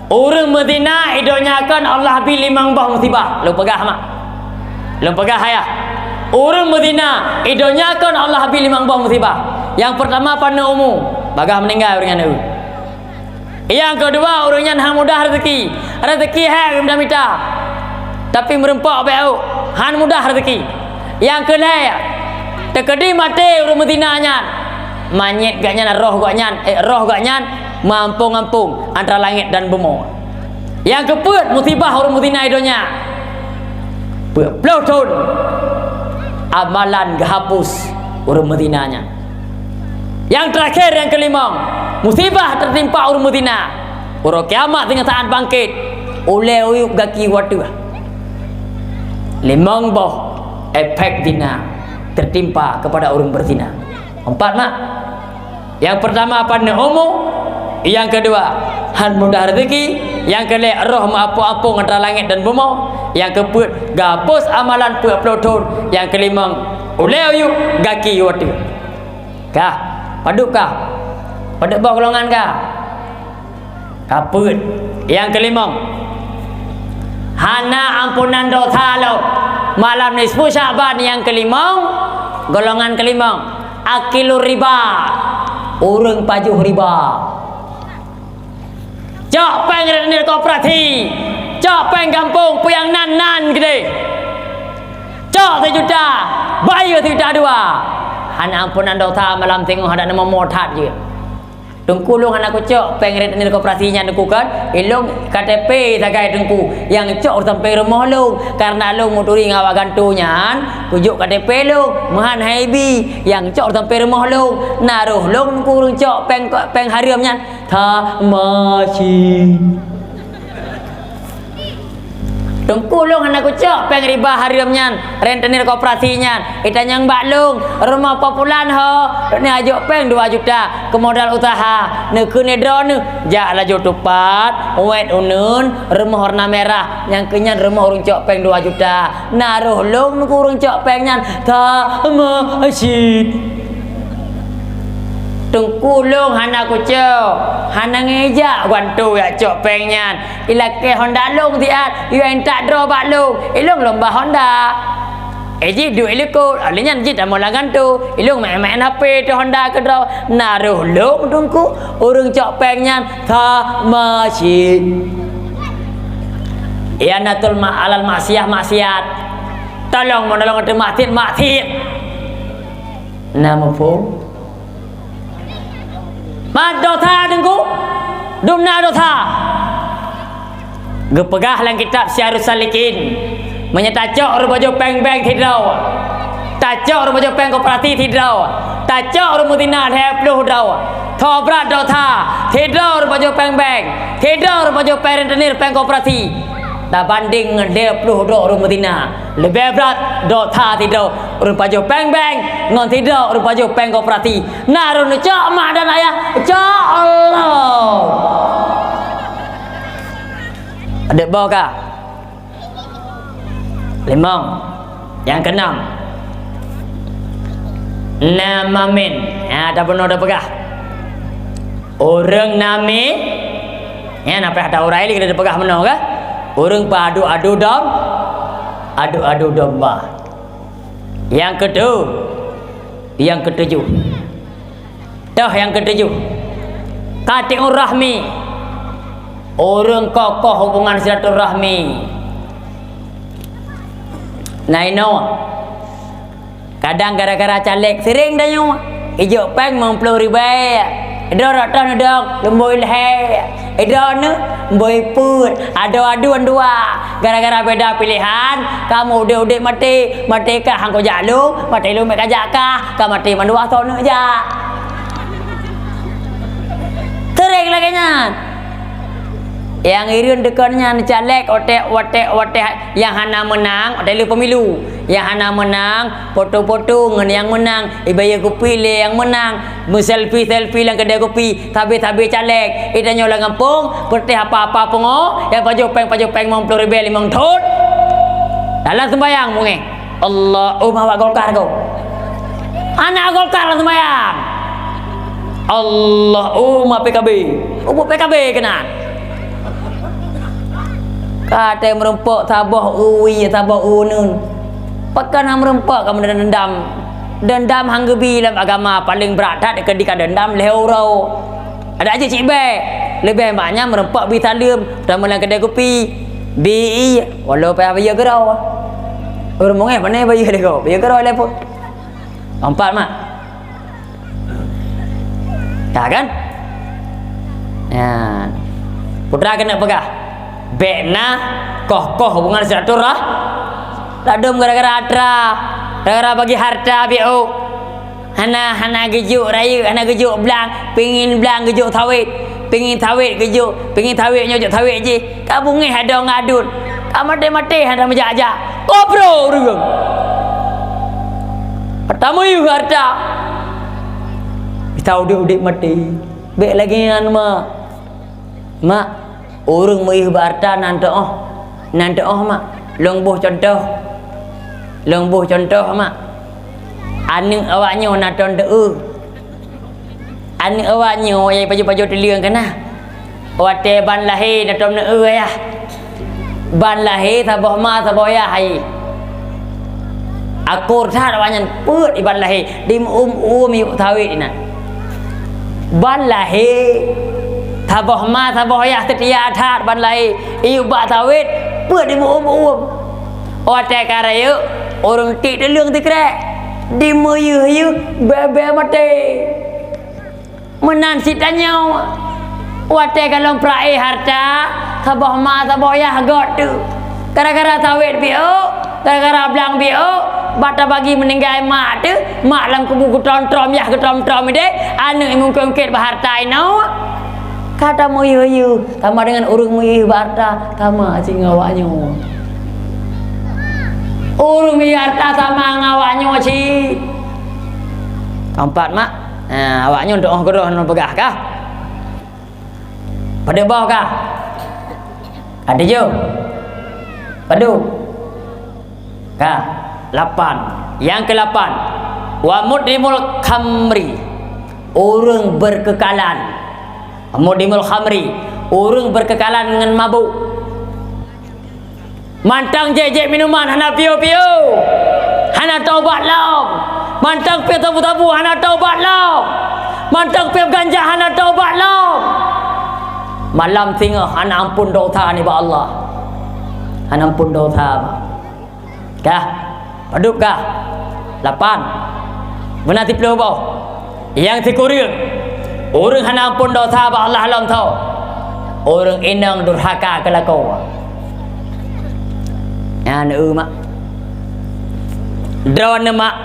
ureuëng meuzina i donya kon Allah bri limong boh musibah. Lôn peugah, mak. Lôn peugah, ayah. Ureuëng meuzina i donya kon Allah bri limong boh musibah. Nyang peurtama, paneueng umu, bagaih meuninggai ureuëng nyan. Nyang keudua, ureuëng nyan hana mudah rezeki. Rezeki hék mita-mita, tapi meureumpok bék, han mudah rezeki. Nyang keulhée, teukeudi maté ureuëng meuzina nyan, manyét gobnyan, roh gobnyan, eh, roh gobnyan meuampông-ampông antara langét dan bumoe. Nyang keupeuet, musibah ureuëng meuzina i donya, peuet ploh thon amalan geuhapus ureuëng meuzina nyan. Nyang teurakhir, nyang keulimong, musibah teutimpa ureuëng meuzina. Uroe kiamat singoh saát bangkét, ulée uyueb gaki u ateueh. Limong boh efek zina teutimpa keupada ureuëng beuzina. Empat, mak. Nyang peurtama, paneueng umu. Nyang keudua, han mudah rezeki. Nyang keulhée, roh meuampông-ampông antara langét dan bumoe. Nyang keupeuet, geuhapus amalan peuet ploh thon. Nyang keulimong, ulée uyueb gaki u ateueh. Kah, padub kah? Padub boh golongan kah? Ka peuet. Nyang keulimong, hana amponan desya lom malam nisfu Sya'ban. Nyang keulimong, golongan keulimong, akilur riba, ureuëng pajoh riba. Cok péng rekening koperasi, cok péng gampông, peue nyang nan-nan keudeh. Cok sijuta, bayeue sijuta dua. Hana amponan desya malam singoh, adak neumeumo that jih. Teungku, lôn hana kucok péng rentenir koperasi nyan, Teungku, kan? Ilôn K T P sagai, Teungku. Nyang cok ureueng sampéng rumoh lôn. Kareuna lôn meuturi ngon awak gantoe nyan, kujok K T P lôn. Meuhan hai bi, nyang cok ureueng sampéng rumoh lôn. Na roh lôn, Teungku, ureueng cok péng, péng hareuem nyan. Tha masin. Teungku, lôn hana kucok péng riba hareuem nyan, rentenir koperasi nyan. Itanyong bak lôn, rumoh po pulan ho, neujok péng dua juta keu modal usaha. Neukheun lé droeneuh, jak laju tupat, wét uneun, rumoh warna merah, nyang keu nyan rumoh ureueng cok péng dua juta. Na roh lôn, Teungku, ureueng cok péng nyan, tha masin. Teungku, lôn hana kucok, hana ngeujak gantoe jak cok péng nyan. Ilakée honda lôn siat, yue intat droe bak lôn. Ilôn lôn ba honda. Eh, jih duek likot, lheueh nyan jih tamong lam gantoe. Ilôn maén-maén H P teuh honda keudroe. Na roh lôn, Teungku, ureueng cok péng nyan tha masin. I'anatul ma-, alal maksiat, maksiat. Tolong meunolong ateueh maksiat, maksiat. Na muphom? Mat dosa, Teungku. Dum na dosa. Geupeugah lam kitab Syiarus Salikin, meunyoe tacok ureueng pajoh péng bank sidroe, tacok ureueng pajoh péng koperasi sidroe, tacok ureueng meuzina lhée ploh droe, tho brat dosa, sidroe ureueng pajoh péng bank, sidroe ureueng pajoh péng rentenir péng koperasi, tabandeng ngon lhée ploh droe ureueng meuzina. Leubeh brat dosa sidroe ureueng pajoh péng bank ngon sidroe ureueng pajoh péng koperasi. Na roh neucok mak dan ayah, cok Allah. Adak boh ka? Limong. Nyang keenam. Namamin. Ha, dah peunoh dah peugah. Ureueng nami, nyan apa ada urai lé keuneuk peugah meunoe ka? Ureueng peuadu-adu dom-, adu-adu domba. Nyang keuteu-, nyang keutujoh. Toh nyang keutujoh. Qati'ur rahmi. Ureueng kokoh hubungan silaturahmi. Na inoe. Kadang gara-gara caleg sering tanyoe, ijok péng limong ploh ribèe. Droe rot toh neudong, leumbôi lhèe. Droeneuh, leumbôi peuet. Adoe adu dua. Gara-gara beda pilihan, kamoe udép-udép maté. Maté kah han kujak lôn, maté lôn bèk kajak kah. Ka maté mandua soe neuk jak. Sering lagèe nyan. Nyang hireuen deukon nyan caleg, watèe, watèe, watèe nyang hana meunang, watèe lheueh pemilu. Nyang hana meunang, foto-foto ngon nyang meunang, ibayeue kupi lé nyang meunang, meuselfie-selfie lam keudè kupi, sabé-sabé caleg. Ih, tanyoe lam gampông, peureuteh apa-apa pungo, nyang pajoh péng, pajoh péng limong ploh ribèe limong thon. Dalam seumbahyang beungèh. Allahumma awak Golkar ko. Aneuk Golkar lam seumbahyang. Allahumma P K B. Ubuk P K B keunan. Ka teumeureumpok saboh ui, saboh uneun. Pakon han meureumpok kamoe dendam. Dendam han geubi lam agama, paléng brat that keudika dendam lhèe uroe. Adak jih cit bèk. Leubeh banyak meureumpok bi saleuem, teuma lam keudè kupi. Bi, walau payah bayeue keudroe. Ureueng mungèh pane bayeue lé gob, bayeue keudroe lé pun. Empat mak. Ya kan? Ya. Putra keuneuk peugah, bèk na koh-koh hubungan silaturah-, ladôm gara-gara atra, gara-gara bagi harta biôh. Hana, hana geujok rayeuk, hana geujok blang, pingin blang geujok sawét, pingin sawét geujok, pingin sawét nyoe jok sawét jih, ka beungèh adoe ngon aduen, ka maté-maté hana meujak-jak, kobro ureueng. Peutameuh harta, bisa udép-udép maté, bèk lagèe nyan mak. Mak, ureueng meuyeuh bak harta nan teuôh, nan teuôh mak. Lôn boh cuntoh, lôn boh cuntoh mak. Aneuk awak nyoe na thon teu-eu. Aneuk awak nyoe yai pajoh-pajoh teulieng ka na. Watèe ban lahé na thon neu-eu ayah. Ban lahé saboh ma saboh yah hai. Akur that awaknyan peuet iban lahé, dimeu'um-um iyup sawét inan. Ban lahé saboh ma saboh yah seutia that ban lahé, iyup bak sawét peuet dimeu'um-um. Watèe ka rayeuk, ureueng tiek tuleueng sikrek, dimeuyeuh-yeuh bèe-bèe maté. Meunan cit tanyoe, watée ka lom pra-e harta, saboh ma saboh yah göt teuk. Gara-gara sawét biôk, gara-gara blang biôk, bak tabagi meuninggai mak teuk, mak lam kubu geutrôm-trôm, yah geutrôm-trôm ideh, aneuëk mungkét-mungkét bak harta inoe. Ka tameuyeuh-yeuh, sama deungon ureuëng meuyeuh bak harta, sama cit ngon awaknyoe. Ureuëng meuyeuh harta sama ngon awaknyoe cit. Teumpat mak, ha, awaknyoe doh keudroe ngon peugah kah? Padub boh kah? Ka tujoh? Padub? Ka, lapan. Nyang keulapan, wa mudminu khamri, ureuëng beukeukalan. Mudminu khamri, ureuëng beukeukalan ngon mabök. Mantong jép-jép minuman hana piôh-piôh, hana taubat lom. Mantong piôh sabu-sabu hana taubat lom. Mantong piôh ganja hana taubat lom. Malam singoh hana amphon dosa nibak Allah. Hana amphon dosa. Kah? Padub kah? Lapan. Meunan siplôh boh. Nyang sikureueng, ureuëng hana amphon dosa bak Allah lom tho. Ureuëng inong durhaka keu lakoe. Nyan eu mak. Droeneuh mak.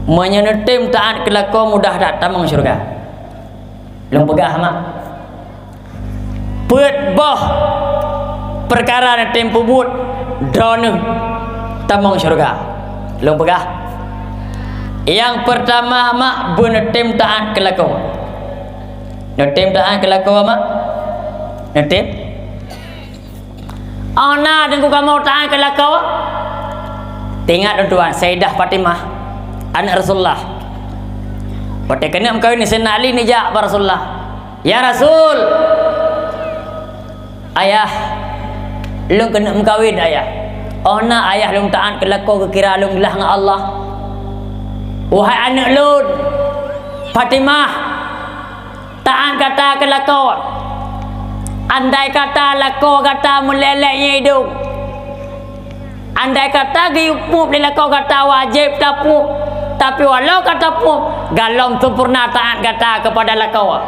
Meunyoe neutem taát keu lakoe mudah that tamong syeuruga. Lôn peugah mak. Peuet boh peukara neutem peubuet droeneuh tamong syeuruga. Lôn peugah. Nyang peurtama mak beuneutem taát keu lakoe. Neutem taát keu lakoe mak? Neutem? Óh na teungku kamoe taát keu lakoe? Teuingat lôn tuan, Saidah Fatimah, aneuëk Rasulullah. Watée keuneuk meukawen ngon Saidina Ali neujak bak Rasulullah. "Ya Rasul, Ayah, lôn keuneuk meukawen, Ayah. Óh na Ayah lôn taát keu lakoe geukira lôn glah ngon Allah. Wahai aneuëk lôn, Fatimah, taát gata keu lakoe. Andai kata lakoe gata meulelek nyang idong, andai kata geuyue peuet lé lakoe gata wajéb tapeuet, tapi walau ka tapeuet, galom sempurna taát gata keupada lakoe."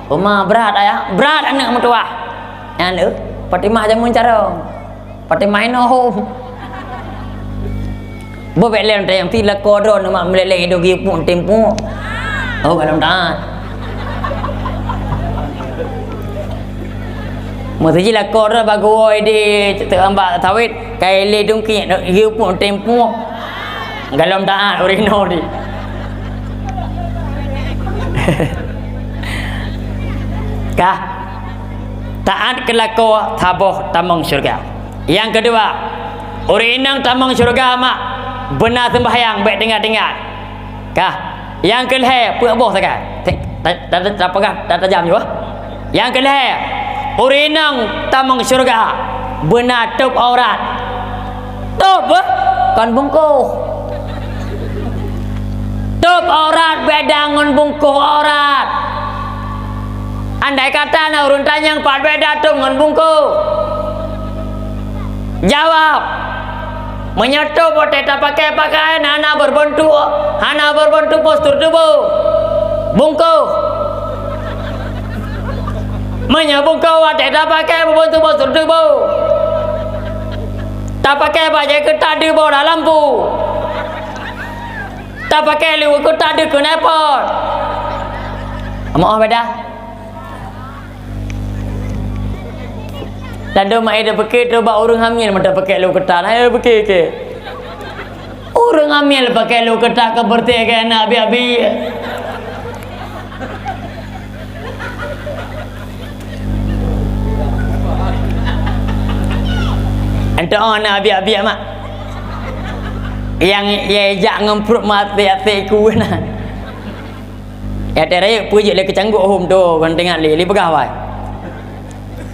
Uma brat ayah, brat aneuëk meutuwah. Nyan lé Fatimah jameun carông. Fatimah inoe hom. Boh bék lé teuntang pih lakoe droeneuh mak meulelek idong geupeuet tem peuet. Oh, galom taát. Meuseuji lakoe droe bak geuwoe di teuk ambak sawét, kai lé dungki, yue pun tem pun. Galom taát ureuëng inong di. Kah, taát keu lakoe saboh tamong syeuruga. Nyang keudua, ureuëng inong tamong syeuruga mak beuna seumbahyang bék tinggai-tinggai. Kah, nyang keu lhée peuet boh sagai. Ta-, ta-, ta-, tapeugah, ta-, tajam jih. Nyang keu lhée, ureuëng inong tamong syeuruga beuna tôb aurat. Tôb, eh? Kon bungkôh. Tôb aurat beda ngon bungkôh aurat. Andai kata na ureuëng tanyong pat beda tôb ngon bungkôh. Jaweueb. Meunyoe tôb watée tapakai pakaian hana beureubeuntuk, hana beureubeuntuk postur tuboh, bungkôh. Meunyoe bungkôh watée tapakai beureubeuntuk postur tuboh, tapakai bajée keutat deuh boh dalam pu, tapakai luweue keutat deuh keuneuk pot. Amoh beda. Ladôm mak ida peuke trok bak ureuëng hamil mata peuke lôn keutat, hai peuke ke. Ureuëng hamil peuke lôn keutat keu beureuti keu anak biak-biak. Entah anak biak-biak mak. Yang ya jak ngon pruet mati até ku na. Ya, teuh rayeuk peue jeuet lé keucanggok hom tu, kon teuingat lé, lé peugah awai.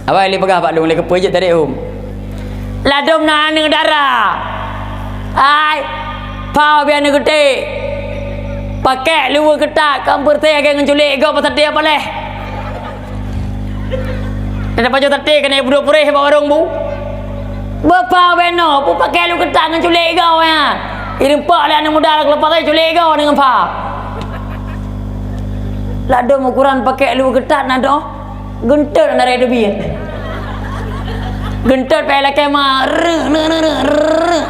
Awai lé peugah bak lôn lé keupeue jeuet tadi hom. Ladôm na aneuëk dara. Hai, pha biar aneuëk geuté. Pakek luweue keutat, ka beureuté lagée ngon culék gob pasaté paléh. Teuh pajoh saté keuneuk peuduek puréh bak warong bu. Beupha beno, peue pakek luweue keutat ngon culék gob nyan. Ireumpok lé aneuëk muda lam keuleumpang culék gob ngon pha. Ladôm ukuran pakèk luweue keutat na doh, geuntot na raya teubiet. Geuntot payah lakèe ma, reuek, reuek, reuek, reuek, reuek.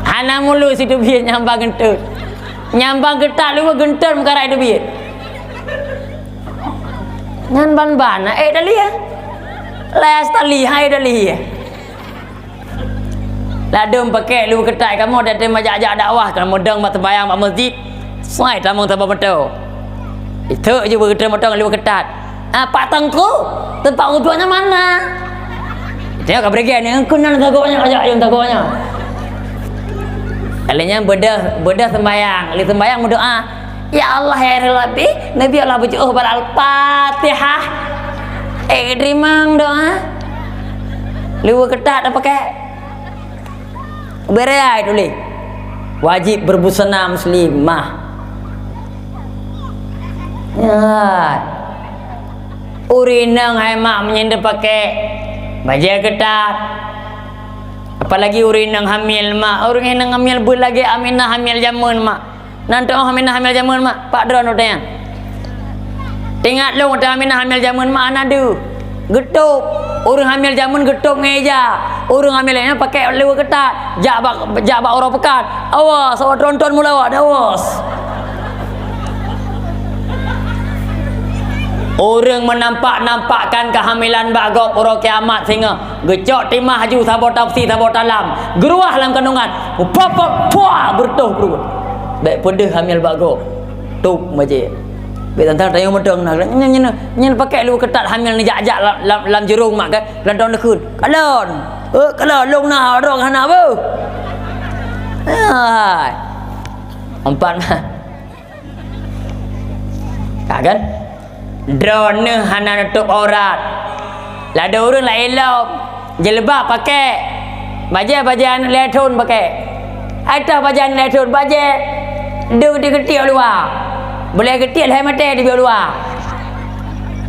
Hana muluk si teubiet nyang ba geuntot. Nyang ba keutat luweue geuntot meukarat teubiet. Nyan ban-ban na ék daliah. Lhèe tali hai daliah. Ladôm pakèk luweue keutat kamoe, dan teuma jak-jak dakwah, kamoe dong bak teumbayang bak meuseujid. Sai tamong saboh moto. Itu je beutôi moto ngon luweue keutat. Ah, Pak Teungku, teumpat wudhu nyan mana? Tengok ka beureugueng ni, engkau nan tagok nyan, ajak ayun tagok nyan. Kali nyan beudôh, beudôh sembayang, lé sembayang meudoa, "Ya Allah, ya Rabbi, Nabi Allah beujuoh bak Al-Fatihah." Eh, teurimong doa. Luweue keutat dah pakèk. Beuraya tuléh. Wajib berbusana muslimah. Ya. Ureueng inong hai mak meunyan teupakék bajèe keutat. Apalagi ureueng inong hamil mak. Ureueng inong hamil beuet lagèe Aminah hamil jameun mak. Nan teuh Aminah hamil jameun mak, pat droeneuh nyan. Teuingat lôn watèe Aminah hamil jameun mak hana deuh. Geutôb. Ureueng hamil jameun geutôb ngon ija. Ureueng hamil nyan pakék luweue keutat. Jak bak, jak bak uroe peukan. Awas, awak tronton mula awak, awas. Ureueng meunampak-nampakkan keuhamilan bak gob uroe kiamat singoh. Geucok timah aju saboh tafsir, saboh talam. Geuruah lam kandungan. Pop, pop, puah, beureutoh pruet. Bèk peudeuh hamil bak gob. Tôb bajèe. Bèk tantang tayong meudong na. Nyan, nyan, nyan pakék luweue keutat hamil neujak-jak lam, lam, lam jurông mak kan. Lam dong neukheun. Kalon. Eh, kalon, lôn na, droe hana beuh. Hai. Empat mah. Ka kan? Droeneuh hana neutôb aurat. Ladôm ureueng laén lom, jilbab pakék, bajèe-bajèe aneuk lhèe thôn pakék. Ai toh bajèe aneuk lhèe thôn, bajèe deuh di geutiek luwa. Bulèe geutiek lhèe mètè di luwa.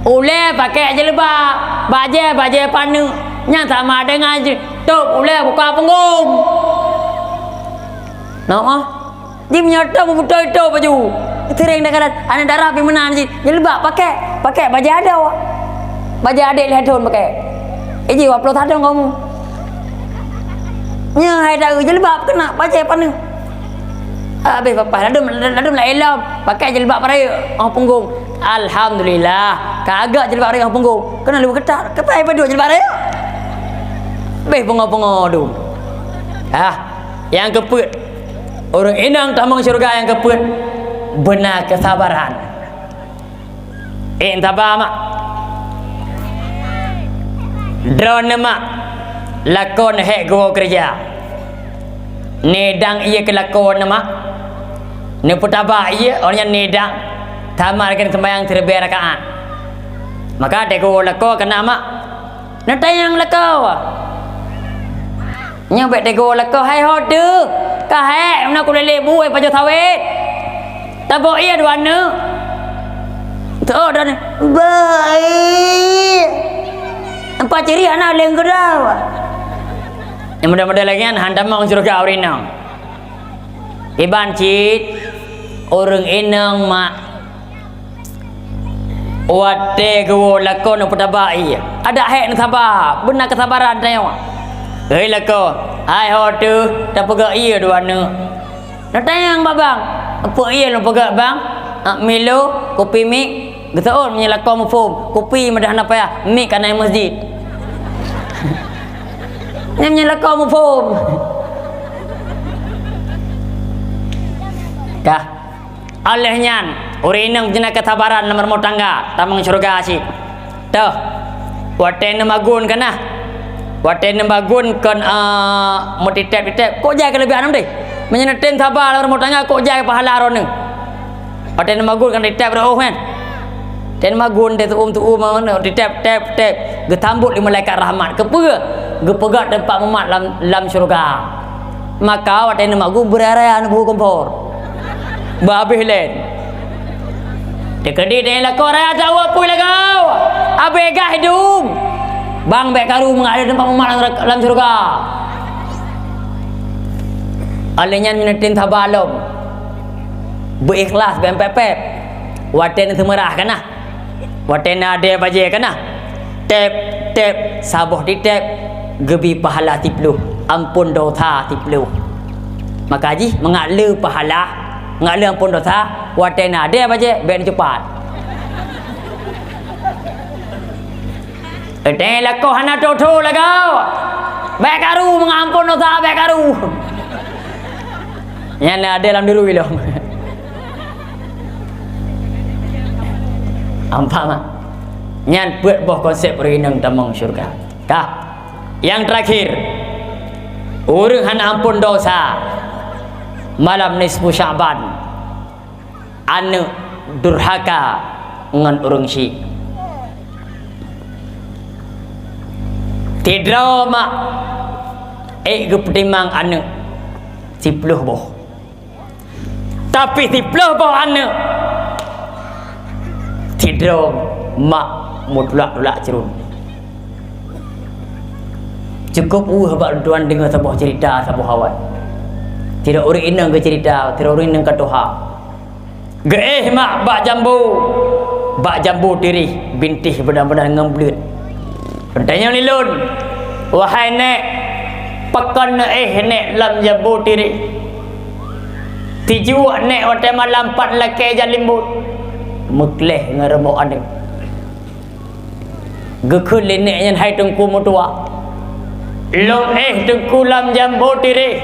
Ulèe pakék jilbab, bajèe-bajèe paneuk, nyan sama deungon jitôb ulèe buka punggong. Noh, ah. Di meunyoe tôb beutôi-toi baju. Sering dah karat, aneuk dara pi meunan cit. Jilbab pakék, pakék bajèe adoe. Bajèe adék lhèe thôn pakék. Eh, ji dua puluh satu kamu. Nyoe hai taeu jilbab keuneuk bajèe paneuk. Habéh papah ladôm, ladôm laén lom. Pakék jilbab parayek, oh punggong. Alhamdulillah. Ka agak jilbab parayek, oh punggong. Keuneuk luweue keutat. Keupai padum jilbab parayek. Bèh pungo-pungo dum. Ah, nyang keupeuet. Ureueng inong tamong syeuruga nyang keupeuet beuna keusabaran. Ék saba mak. Droeneuh mak, lakoe neuh hék geuwoe keureuja. Neudang ié keu lakoe neuh mak. Neupeutaba ié, awak nyan neudang. Tamat keu seumayang siribèe rakaat. Maka watèe geuwoe lakoe keunan mak. Neutanyong lakoe. Nyoe bèk teugô lakoe, "Hai ho teuh, ka hék, meunan kulélé bu, hai pajoh sawét. Tabôk ié dua aneuk." Teuôh dua aneuk, "Bah, ié." Empat ciri aneuk leng keudroe. Nyang model-model lagèe nyan han tamong syeuruga ureueng inong. Kiban cit ureueng inong mak. Watèe geuwoe lakoe neupeutaba ié, adak hék neusaba, beuna keusabaran tanyoe. Hei lakoe, hai ho teuh tapeugöt ié dua aneuk. Neutanyong bak bang, "Peue ié lôn peugöt bang?" "Ah, Milo, kupi mic." Geuseuôt meunyoe lakoe muphom, kupi meudah hana payah, mic ka na i meuseujid. Nyan meunyoe lakoe muphom. Kah. Óh lheueh nyan, ureueng inong peucena keusabaran lam rumoh tangga, tamong syeuruga cit. Toh, watèe neumagun ka na. Watèe neumagun kon, eh, meutitép-titép, kok jai keuleubèhan deh. Meunyoe neutem saba lam rumoh tangga, kok jai pahala droeneuh. Watèe neumagun kon titép reuôh nyan. Watèe neumagun, teu'uem-teu'uem, titép, tép, tép. Geusambot lé malaikat rahmat. Keupeue? Geupeugöt teumpat mumat lam, lam syeuruga. Maka watèe neumagun beuraya-raya neubuhu kompor. Beuhabéh lén. Teukeudi teuh lakoe raya tawa pui lagau. Abéh gah idum. Bang bèk karu meungadé teumpat mumat lam, lam syeuruga. Óh lheueh nyan neutem saba lom. Beuikhlas, beuimpép-pép. Watée na seumeurah ka na. Watée na adée bajée ka na. Teb, teb, saboh titeb, geubi pahala siplôh, amphon dosa siplôh. Maka jih, mangat le pahala, mangat le amphon dosa, watée na adée bajée, bék neucupat. Watée lakoe hana tho-tho lagoe. Bék karu, mangat amphon dosa, bék karu. Nyan na adée lam duri lom. Nampak mak? Nyan peuet boh konsep ureuëng inong tamong syurga. Ka. Nyang terakhir, ureuëng hana amphon dosa malam nisfu Sya'ban, aneuëk durhaka ngon ureuëng syik. Sidroe mak ék geupeutimang aneuëk siplôh boh. Tapi siplôh boh aneuëk, sidroe mak meutulak-tulak ceurun. Cukôp weueh bak lôn tuan deungoe saboh ceurita saboh awai. Sidroe ureuëng inong geuceurita, sidroe ureuëng inong ka tuha. Geuéh mak bak jambo, bak jambo tireh, bintéh beudang-beudang ngon bleuet. Geutanyong lé lôn, "Wahai nék, pakon neuéh nék lam jambo tireh? Tijuek nék watée malam pat lakée ija limbot, meukleh ngon rumoh aneuëk." Geukheun lé nék nyan, "Hai teungku meutuah, lôn éh teungku lam jambo tireh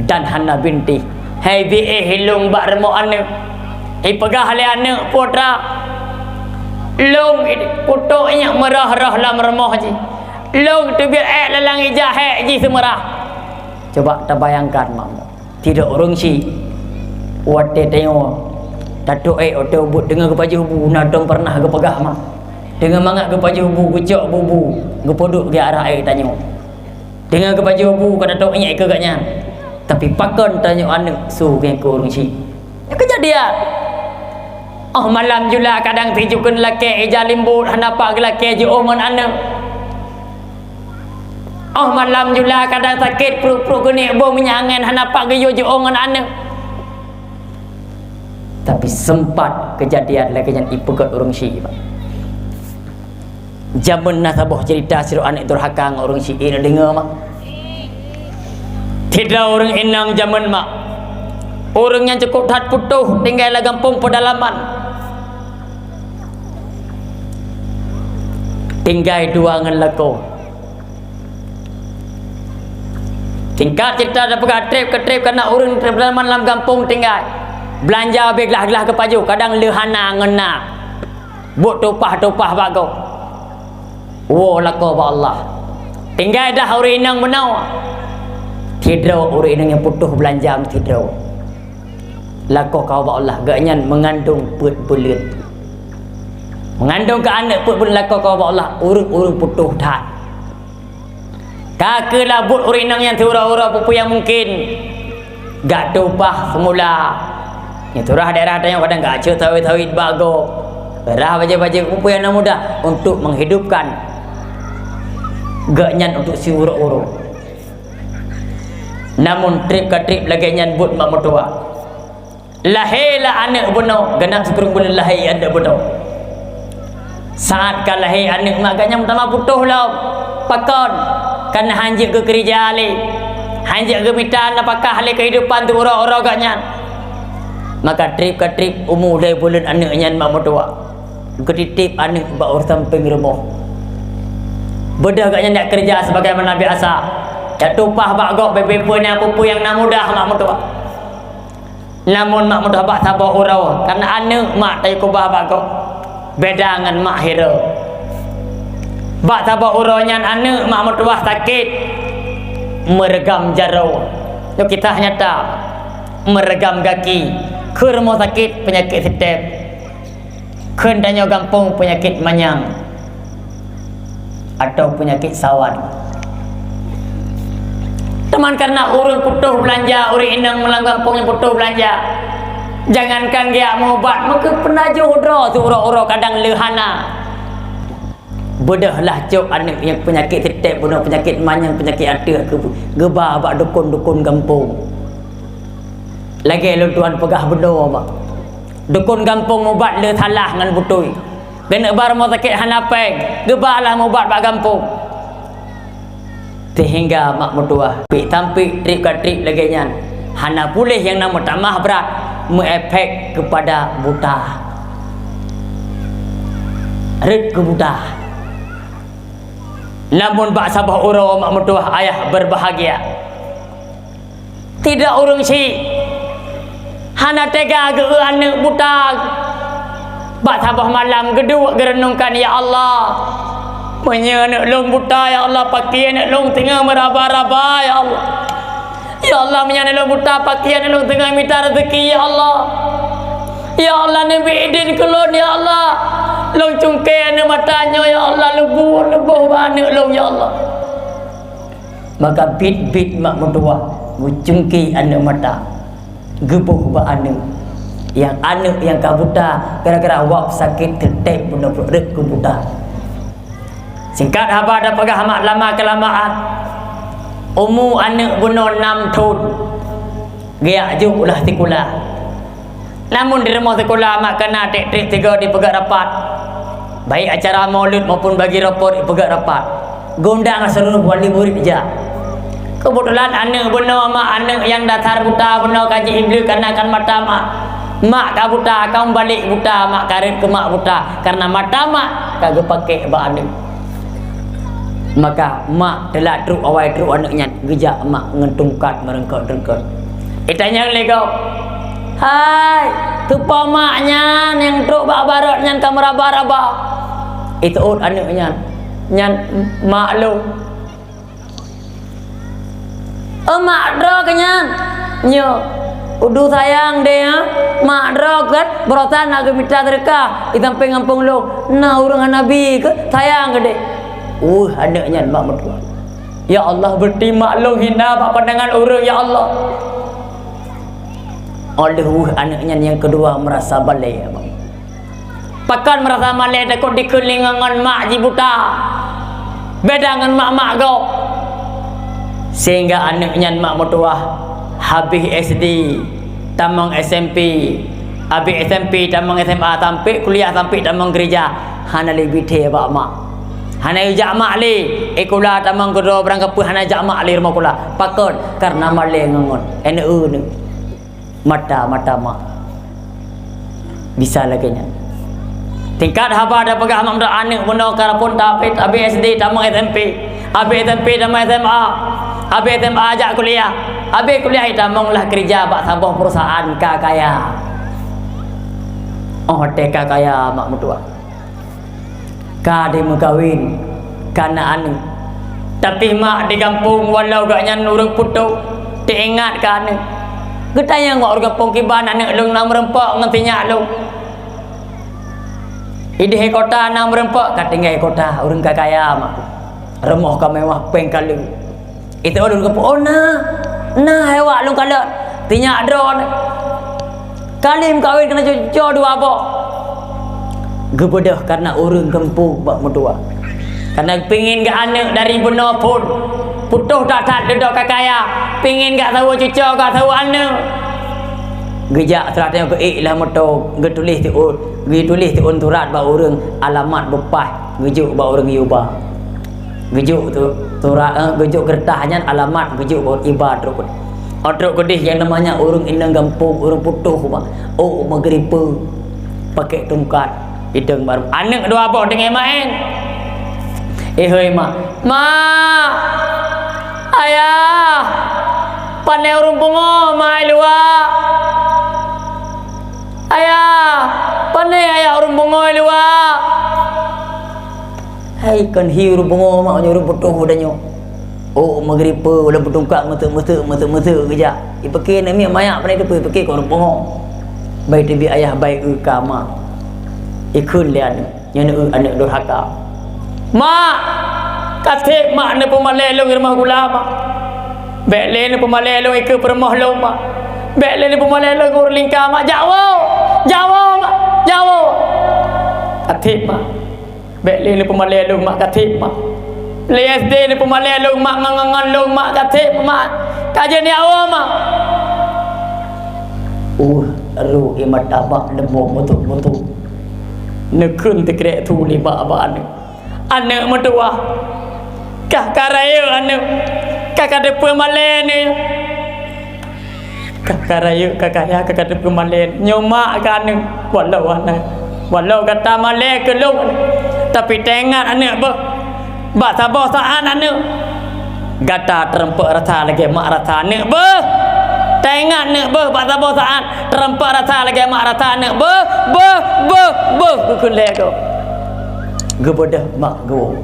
dan hana bintéh. Hai bi éh lôn bak rumoh aneuëk." Ipeugah lé aneuëk, "Putra, lôn kutok nyang meurah-rah lam rumoh jih. Lôn teubiet ék lalang ija hék jih seumeurah." Coba tabayangkan, mak. Sidroe ureuëng syik, watée tanyoe tatok ék, watée ubit deungon geupajoh bu, na dong pernah geupeugah mak. Deungon mangat geupajoh bu, geucok bu-bu, geupeuduek di arah ék tanyoe. Deungon geupajoh bu ka tatok ék keu gobnyan. Tapi pakon tanyoe aneuëk su ngon keu ureuëng syik? Nyan keujadian. Oh malam jula kadang tijukheun lakée ija limbot hana pat geulakée jiôh ngon aneuëk. Oh malam jula kadang sakét pruet-pruet geunék boh minyeuk angén hana pat geuyue jiôh ngon aneuëk. Tapi sempat keujadian lagée nyan ipeugét ureuëng syik, Pak. Jameun na saboh ceurita sidroe aneuëk durhaka ngon ureuëng syik, neudeungoe, Mak. Sidroe ureuëng inong jameun, Mak. Ureuëng nyang cukôp that putôh tinggai lam gampông peudalaman. Tinggai dua ngon lakoe. Singkat ceurita tapeugah, treb keu treb kana ureuëng teupeudaman lam gampông tinggai. Beulanja beh glah-glah geupajoh, kadang le hana ngon na. Buet tupah-tupah bak gob. Woe lakoe bak Allah. Tinggai dah ureuëng inong meunoe. Sidroe ureuëng inong nyang putôh beulanja sidroe. Lakoe kawa bak Allah, gobnyan meungandong peuet buleuen. Meungandong keu aneuëk peuet buleuen lakoe kawa bak Allah, ureuëng-ureuëng putôh that. Ka keuh labuet ureuëng inong nyan siuroe-uroe peue-peue nyang mungken. Gak tupah seumula. Nyoe turah daerah tanyoe kadang gak cok sawét-sawét bak gob. Rah bajée-bajée peue-peue nyang na mudah untuk menghidupkan gobnyan untuk siuroe-uroe. Namun treb ka treb lagée nyan buet mak meutuwah. Lahé lah aneuëk bunoe, geunap sikureueng buleuen lahé aneuëk bunoe. Saát ka lahé aneuëk mak gobnyan meutamah putôh lom. Pakon? Kana hanjeuet geukeurija lé. Hanjeuet geumita nafakah lé keuhidupan teuh uroe-uroe gobnyan. Maka treb ka treb umu lhée buleuen aneuëk nyan mak meutuwah. Geutiteb aneuëk bak uroe sampéng rumoh. Beudôh gobnyan jak keureuja sebagaimana biasa. Jak tupah bak gob bebe-bebe nyang peue-peue nyang na mudah mak meutuwah. Namun mak meutuwah bak saboh uroe, kana aneuëk mak tayue keubah bak gob. Beda ngon mak hireue. Bak saboh uroe nyan aneuëk mak meutuwah sakét, meureugam jaroe. Nyoe kisah nyata, meureugam gaki, keu rumoh sakét peunyakét sitép. Kheun tanyoe gampông peunyakét manyang atau peunyakét sawan. Teuma karena ureuëng putôh beulanja, ureuëng inong lam gampông nyang putôh beulanja, jangankan geujak meuubat, meukeue peunajoh droe siuroe-uroe kadang le hana. Beudôh lah cok aneuëk nyang peunyakét sitép bunoe, peunyakét manyang, peunyakét ateueh geuba bak dukon-dukon gampông. Lagée lôn tuan peugah bunoe, Mak. Dukon gampông mubat le salah ngon beutôi. Keuneuk ba rumoh sakét hana péng, geuba lah mubat bak gampông. Seuhingga mak meutuwah, pik-tampik, trép ka trép lagée nyan, hana puléh nyang na meutamah brat, meuefek keupada buta. Rhët keu buta. Namun bak saboh uroe mak meutuwah ayah berbahagia. Tidak ureuëng syiek hana tega geu-eu aneuëk buta. Bak saboh malam geuduek geureunungkan, "Ya Allah, meunyoe aneuëk lôn buta, ya Allah, pakri aneuëk lôn teungoh meuraba-raba, ya Allah. Ya Allah, meunyoe aneuëk lôn buta, pakri aneuëk lôn teungoh mita rezeki, ya Allah. Ya Allah, neubi idin keu lôn, ya Allah. Lôn cungké aneuëk mata nyoe, ya Allah, lôn buet leuboh bak aneuëk lôn, ya Allah." Maka biet-biet mak meutuwah geucungké aneuëk mata, geuboh bak aneuëk. Nyang aneuëk nyang ka buta, gara-gara wab sakét teuntèe bunoe rhët keu buta. Singkat haba tapeugah mak lama keulamaan, umu aneuëk bunoe nam thon, geujak jok u sikula. Namun di rumoh sikula mak kana trép-trép sigoe jipeugét rapat, baik acara maulud maupun bagi rapot jipeugét rapat. Geuundang seuluruh wali murit jak. Keubeutulan aneuëk bunoe mak, aneuëk nyang dasar buta bunoe ka jibleuet kana kan mata mak. Mak ka buta, ka meubalek buta, mak ka rhët keu mak buta, kareuna mata mak ka geupakék bak aneuëk. Maka mak teulat trok awai trok aneuëk nyan, geujak mak ngon tungkat meureuengkot-reuengkot. Itanyong lé gob, "Hai, soe po mak nyan nyang trok bak barot nyan ka meuraba-raba?" Iteuôt aneuëk nyan, "Nyan mak lôn." "Oh, mak droe keuh nyan?" "Nyoe, udeb sayang deh, ha? Mak droe kan barosan na geumita seudeukah di sampéng gampông lôn. Na ureuëng hana bi keuh sayang keu deh." Weueh aneuëk nyan mak meutuwah. "Ya Allah, berarti mak lôn hina bak pandangan ureuëng, ya Allah." Óh lheueh weueh aneuëk nyan nyang keudua meurasa balée, abang. Pakon meurasa malée takot dikheun lé ngon mak jih buta. Beda ngon mak-mak gob. Sehingga aneuëk nyan mak meutuwah habéh S D, tamong S M P, habéh S M P tamong S M A, sampai kuliah, sampai tamong gereja, hana lé bithée bak mak. Hana jak mak lé, sikula tamong keudroe barangkapeue hana jak mak lé rumoh sikula. Pakon? Kareuna malée ngon, ngon. N E neu. Mata-mata mak. Bisa lagée nyan. Singkat haba tapeugah mak meutuwah aneuëk bunoe ka raphon habéh, habéh S D tamong S M P, habéh S M P tamong S M A, habéh S M A jak kuliah, habéh kuliah jitamong lah keureuja bak saboh perusahaan ka kaya. Óh watée ka kaya mak meutuwah. Ka dimeukawen, ka na aneuëk. Tapi mak di gampông, walau gobnyan ureuëng putôh, teuingat keu aneuëk. Geutanyong bak ureuëng gampông, "Kiban aneuëk lôn na meureumpok ngon sinyak lôn?" "Ideh kota na meureumpok," ka tinggai kota, ureuëng ka kaya mak. Rumoh ka mewah, péng ka le. Itu ureuëng geupeu, "Oh, na, na hai wak lôn kalon, sinyak droeneuh. Ka lheueh meukawen keunoe cucoe dua boh." Geubeudôh kareuna ureuëng gampông bak meutuwah. Kareuna pingin geuh aneuëk dari bunoe phon. Putôh that-that dudoe ka kaya, pingin geuh saweue cucoe, geuh saweue aneuëk. Geujak surat nyoe geuék lam moto, geutuléh siôn, geutuléh siôn surat bak ureuëng alamat beupaih, geujok bak ureuëng yue ba. Geujok tu, surat, eh, geujok keureutah nyan alamat geujok bak iba trok. Oh, trok keudeh nyang namanya ureuëng inong gampông, ureuëng putôh, bah. Oh, meugripe, pakai tungkat, idong baru. Aneuëk dua boh deungon maén. Eh, hoi, mak. Mak! Ayah! Pane ureuëng pungo, mak, i luwa? Ayah! Pane ayah ureuëng pungo i luwa? Hai, kon hi ureuëng pungo mak, nyoe ureuëng putôh udah nyoe. Oh, meugripe, udah beutungkat meuteuk-meuteuk, meuteuk-meuteuk geujak. Ipike namiet mayak pandai teupeu, ipike kon ureuëng pungo. Bai teubiet ayah, bai eu ka mak. Ikheun lé aneuëk, nyoe neu aneuëk durhaka. Mak! Ka seb mak neupeumalée lôn rumoh gula, mak. Bék lé neupeumalée lôn ikeue peurumoh lôn, mak. Bék lé neupeumalée lôn ureuëng lingka, mak. Jak woe! Jak woe, mak! Jak woe! Ka seb, mak. Bék lé neupeumalée lôn, mak, ka seb, mak. Lé S D neupeumalée lôn, mak, ngon, ngon, ngon lôn, mak, ka seb, mak. Ka jeuet nyak woe, mak. Uh, Ru ié mata mak leumo mutuk-mutuk. Neukheun teukrek su lé mak bak aneuk. Aneuk meutuwah, kah ka rayeuk aneuk, kah ka teupeu malée neuk. Kah ka rayeuk, kah kaya, kah ka teupeu malée neuk. Nyoe mak keu aneuk, walau aneuk, walau gata malée keu lôn, tapi taingat aneuk beuh. Bak saboh saát aneuk, gata teurumpok rasa lagée mak rasa aneuk beuh. Taingat aneuk beuh, bak saboh saát teurumpok rasa lagée mak rasa aneuk beuh, beuh, beuh, beuh, geukheun lé gob. Geubeudôh mak geuwoe.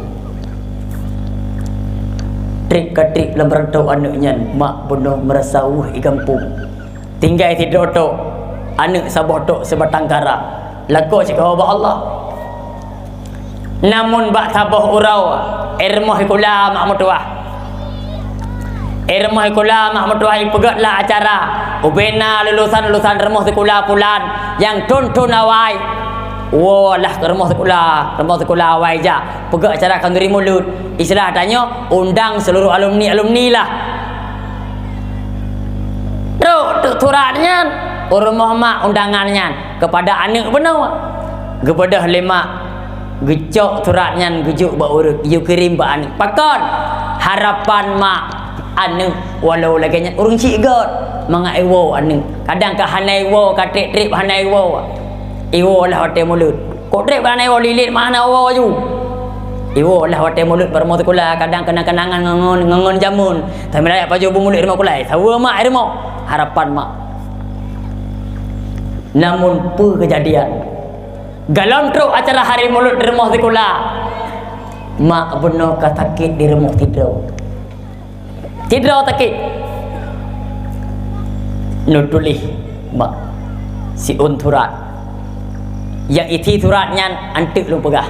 Treb ka treb lam rantau aneuk nyan, mak bunoe meurasa weueh i gampông. Tinggai sidroe tok, aneuk saboh tok sibatang kara. Lakoe cit kawa bak Allah. Namun bak saboh uroe, éh rumoh sikula mak meutuwah. Éh rumoh sikula mak meutuwah ipeugét lah acara. Ubena lulusan-lulusan rumoh sikula pulan nyang thon-thon awai, woe lah keu rumoh sikula, rumoh sikula awai jak. Peugét acara khanduri mulod. Istilah tanyoe, undang seluruh alumni-alumni lah. Trok teuk surat nyan u rumoh mak undangan nyan keupada aneuk bunoe. Geubeudôh lé mak, geucok surat nyan geujok bak ureuëng, geukirém bak aneuk. Pakon? Harapan mak aneuk, walau lagée nyan ureuëng chik göt, mangat iwoe aneuk. Kadang ka hana iwoe, ka treb-treb hana iwoe. Iwoe lah watée mulod. Kok treb ka hana iwoe, lilet mak hana woe aju. Iwoe lah watée mulod bak rumoh sikula, kadang keunan-keunangan ngon, ngon, ngon jameun. Sambil rayeuk pajoh bu mulod rumoh sikula, saweue mak i rumoh. Harapan mak. Namun peue keujadian? Golom trok acara hari mulod di rumoh sikula, mak bunoe ka sakét di rumoh sidroe. Sidroe sakét. Neutuléh mak siôn surat. Nyang isi surat nyan anteuk lôn peugah.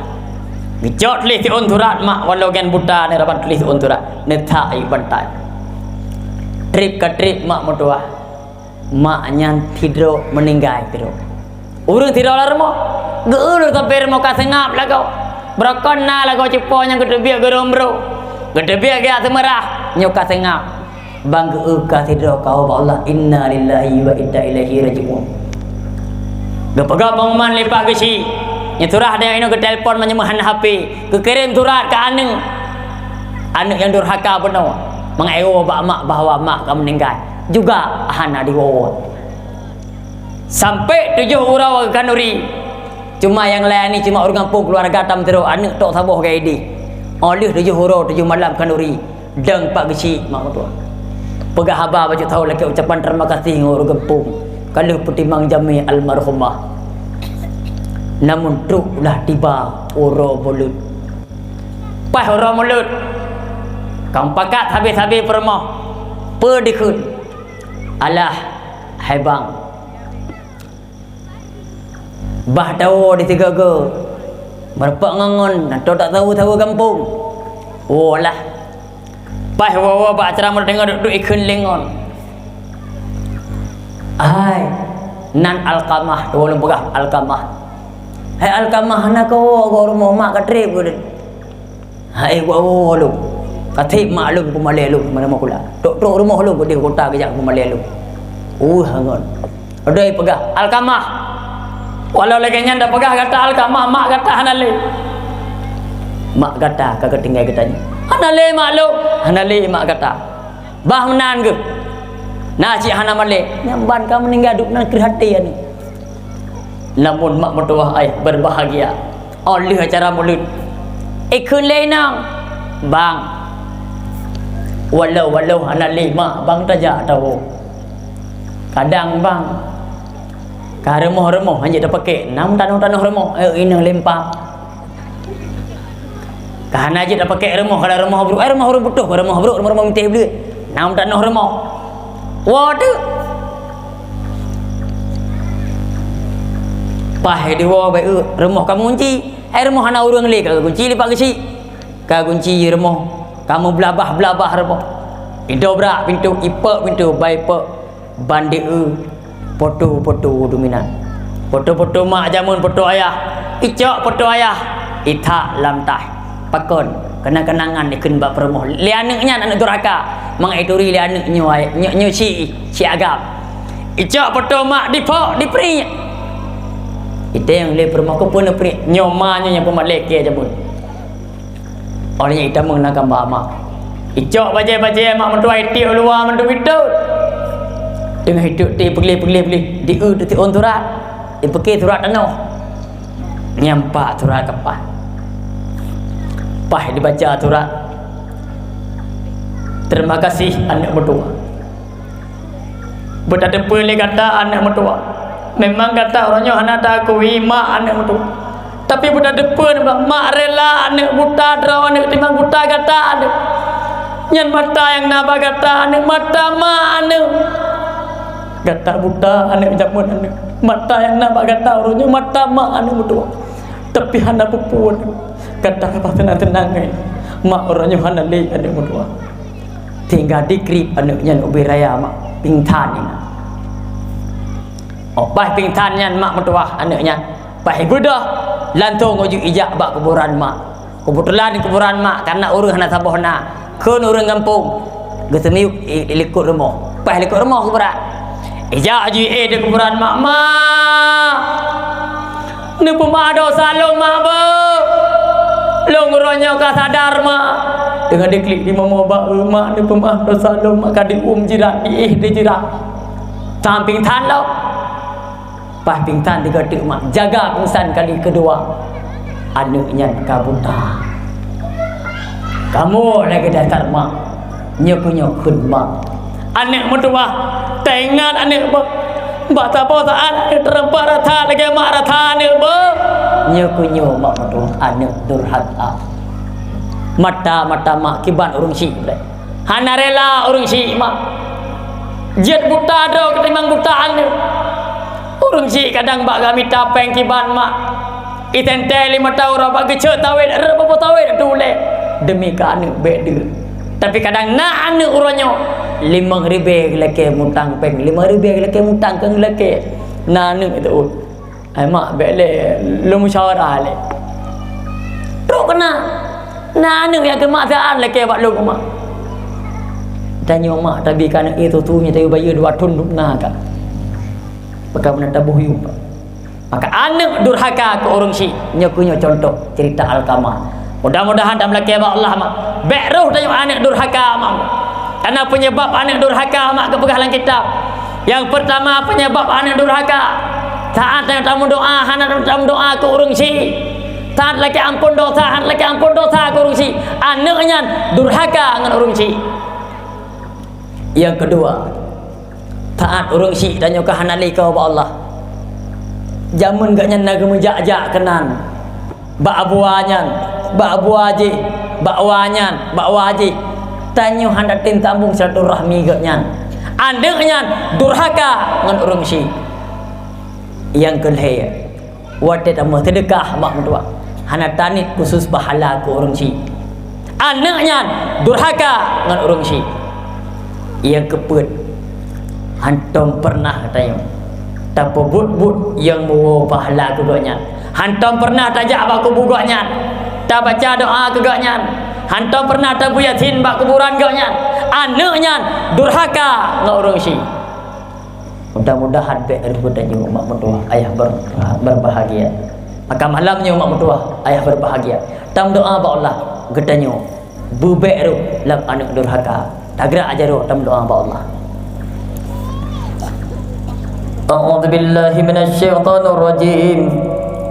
Geucok tuléh siôn surat mak, walau nyan buta neuraban tuléh siôn surat. Neuthak ayeuek bantai. Treb ka treb mak meutuwah. Mak nyan sidroe meuninggai sidroe. Ureuëng sidroe lam rumoh, geu-eu lôn sampoe rumoh ka seungab lagoe. Beurokon na lagoe cupo nyang geuteubiet geurôm-rôm, geuteubiet geujak seumeurah, nyoe ka seungab. Ban geu-eu ka sidroe kawa bak Allah, inna lillahi wa inna ilaihi raji'un. Geupeugah pengumuman lé Pak Geuchik, nyoe surah dan inoe geutelepon meunyoe hana H P, geukirém surat keu aneuk. Aneuk nyang durhaka bunoe, mangat iwoe bak mak bahwa mak ka meuninggai, juga hana diwoe. Sampoe tujoh uroe khanduri. Cuma nyang layani cuma ureuëng gampông keuluwarga tam sidroe, aneuk tok saboh gai idéh. Óh lheueh tujoh uroe tujoh malam khanduri, dong Pak Geuchik mak meutuwah. Peugah haba bacut thao lakée ucapan teurimong gaséh ngon ureuëng gampông, ka lheueh peutimang jamé almarhumah. Namun trok lah tiba uroe mulod. Paih uroe mulod, ka meupakat sabe-sabe peurumoh, peue dikheun. Alah, hai bang, bah tawoe di sigoe-goe, meureumpok ngon ngon, na tô tak saweue-saweue gampông. Woe lah. Paih woe-woe bak acara mulod teungoh duek-duek ikheun lé ngon. Hai, nan Alkamah, tuwoe lôn peugah Alkamah. Hai Alkamah, hana kawoe goe rumoh mak ka treb keuh. Hai, woe-woe lôn. Ka treb mak lôn peumalée lôn, mana meukulah. Trok-trok rumoh lôn, keudeh kota geujak peumalée lôn. Uh, ngon. Udoi peugah, Alkamah. Walau lagée nyan tapeugah gata Alkamah, mak gata hana lé. Mak gata ka geutinggai geutanyoe. Hana lé mak lôn, hana lé mak gata. Bah meunan geuh. Na cit hana malée, nyang ban ka meuninggai duek nan kreueh até aneuk. Namun mak meutuwah ayah berbahagia. Óh lheueh acara mulod, ikheun lé inong, "Bang, walau-walau hana lé mak, bang tajak tawoe. Kadang bang, ka rumoh-rumoh hanjeuet tapakék, nam tanoh-tanoh rumoh, eh, inong lempa. Ka hana jeuet tapakék rumoh, ka rumoh brôk, eh, rumoh ureuëng putôh, rumoh brôk, rumoh-rumoh meutéh bleuet, nam tanoh rumoh. Woe teuk." Paih diwoe bak rumoh ka meungunci. Hai rumoh hana ureuëng lé, ka geukunci lé Pak Geuchik. Ka gunci rumoh, ka meublabah-blabah rumoh. Idobrak pintoe, ipok pintoe, ban ipok, ban di-eu poto-poto duminan. Poto-poto mak jameun poto ayah, icok poto ayah, ithak lam taih. Pakon, keunan-keunangan ikheun bak peurumoh. Lé aneuk nyan aneuk durhaka, mangat ituri lé aneuk nyoe, nyoe, nyoe si, si agam. Icok poto mak dipok, dipriek. Itém lé peurumoh keupeue neupriek. Nyoe ma nyoe nyang peumat lé kée jameun. Óh lheueh nyan itamong lam kamba mak. Icok bajée-bajée mak meutuwah itiek u luwa mandum itot. Teungoh itot ti peugleh-peugleh-peugleh, dieu teuti ôn surat. Ipeuke surat tanoh. Nyang pat surat keupat. Paih dibaca surat. Terima kasih aneuk meutuwah. Beutateupeue lé gata aneuk meutuwah. Memang gata uroe nyoe hana taakui mak aneuk meutuwah. Tapi beutateupeue nibak mak rela aneuk buta droe aneuk timbang buta gata aneuk. Nyan mata nyang na bak gata aneuk, mata mak aneuk. Gata buta aneuk jameun aneuk. Mata nyang na bak gata uroe nyoe mata mak aneuk meutuwah. Tapi hana peue-peue aneuk. Gata ka bah teunang-teunang ngai. Mak uroe nyoe hana lé aneuk meutuwah. Tinggai dikrieb aneuk nyan ubé raya mak pingsan inan. Óh paih pingsan nyan mak meutuwah aneuk nyan, paih beudôh langsong uju ijak bak kuburan mak. Keubeutulan kuburan mak kana ureuëng hana saboh na, kheun ureuëng gampông geuseumiyueb i, i likot rumoh. Paih likot rumoh kuburan. Ijak uju ié di kuburan mak, "Mak! Neupeumeu'ah dosa lôn mak beuh! Lôn uroe nyoe ka sadar mak!" Teungoh diklik di momo bak, "Mak, neupeumeu'ah dosa lôn mak, ka diuem jirat, diéh di jirat." Tan pingsan lom. Paih pingsan tiga teuk mak, jaga pingsan kali keudua. Aneuk nyan ka buta. Kamoe lagée dasar mak. Nyoe keuh nyoe kheun mak. Aneuk meutuwah, taingat aneuk beuh. Bak saboh saát aneuk teureumpah rasa lagée mak rasa aneuk beuh. Nyoe keuh nyoe mak meutuwah aneuk durhaka. Mata-mata mak kiban ureuëng syik lé. Hana rela ureuëng syik mak. Jeuet buta droe ketimbang buta aneuk. Ureuëng syik kadang bak geumita péng kiban mak. Iteuntée lima taun uroe bak geucok tawét, reuboh tawét tulée. Demi keu aneuk bék deuek. Tapi kadang na aneuk uroe nyoe, limong ribée geulakée mutang péng, limong ribée geulakée mutang keu geulakée. Na aneuk itu, "Ai mak, bék lé, lôn musyawarah lé." Trok keunan, na aneuk nyang keumaksaan lakée bak lôn mak. Tanyoe mak, tabi keu aneuk itu tu nyoe tabi bayeue dua thon dum na ka. Pakon meunan taboh yub. Maka aneuk durhaka keu ureuëng syik, nyoe keuh nyoe contoh cerita Alkamah. Mudah-mudahan tameulakée bak Allah mak, bék roh tanyoe aneuk durhaka mak. Karena penyebab aneuk durhaka mak geupeugah lam kitab. Nyang peurtama penyebab aneuk durhaka, saát tanyoe tameudoá hana tameudoá keu ureuëng syik. Saát lakée amphon dosa, hana lakée amphon dosa keu ureuëng syik. Aneuk nyan durhaka ngon ureuëng syik. Nyang keudua, saát ureuëng syik tanyoe ka hana lé keu bak Allah. Jameun geuh nyan na geumeujak-jak keunan. Bak abua nyan, bak abua jih, bak wa nyan, bak wa jih. Tanyoe hana tem sambong silaturahmi geuh nyan. Aneuk nyan durhaka ngon ureuëng syik. Nyang keulhée, watée tameuseudeukah bak meutuwah, hana taniet khusus pahala keu ureuëng syik. Aneuk nyan durhaka ngon ureuëng syik. Nyang keupeuet, hántom peureunah tanyoe tapeubuet buet nyang meuwoe pahala keu gobnyan. Hántom peureunah tajak bak kubu gobnyan, tabaca doá keu gobnyan. Hántom peureunah tabui Yasin bak kuburan gobnyan. Aneuk nyan durhaka ngon ureuëng syik. Mudah-mudahan bék reuh geutanyoe mak meutuwah ayah ber-, berbahagia. Maka malam nyoe mak meutuwah ayah berbahagia. Tameudoá bak Allah geutanyoe beubék reuh lam aneuk durhaka. Tagerak jaroe tameudoá bak Allah. A'udzubillahi minasyaitonirrajim.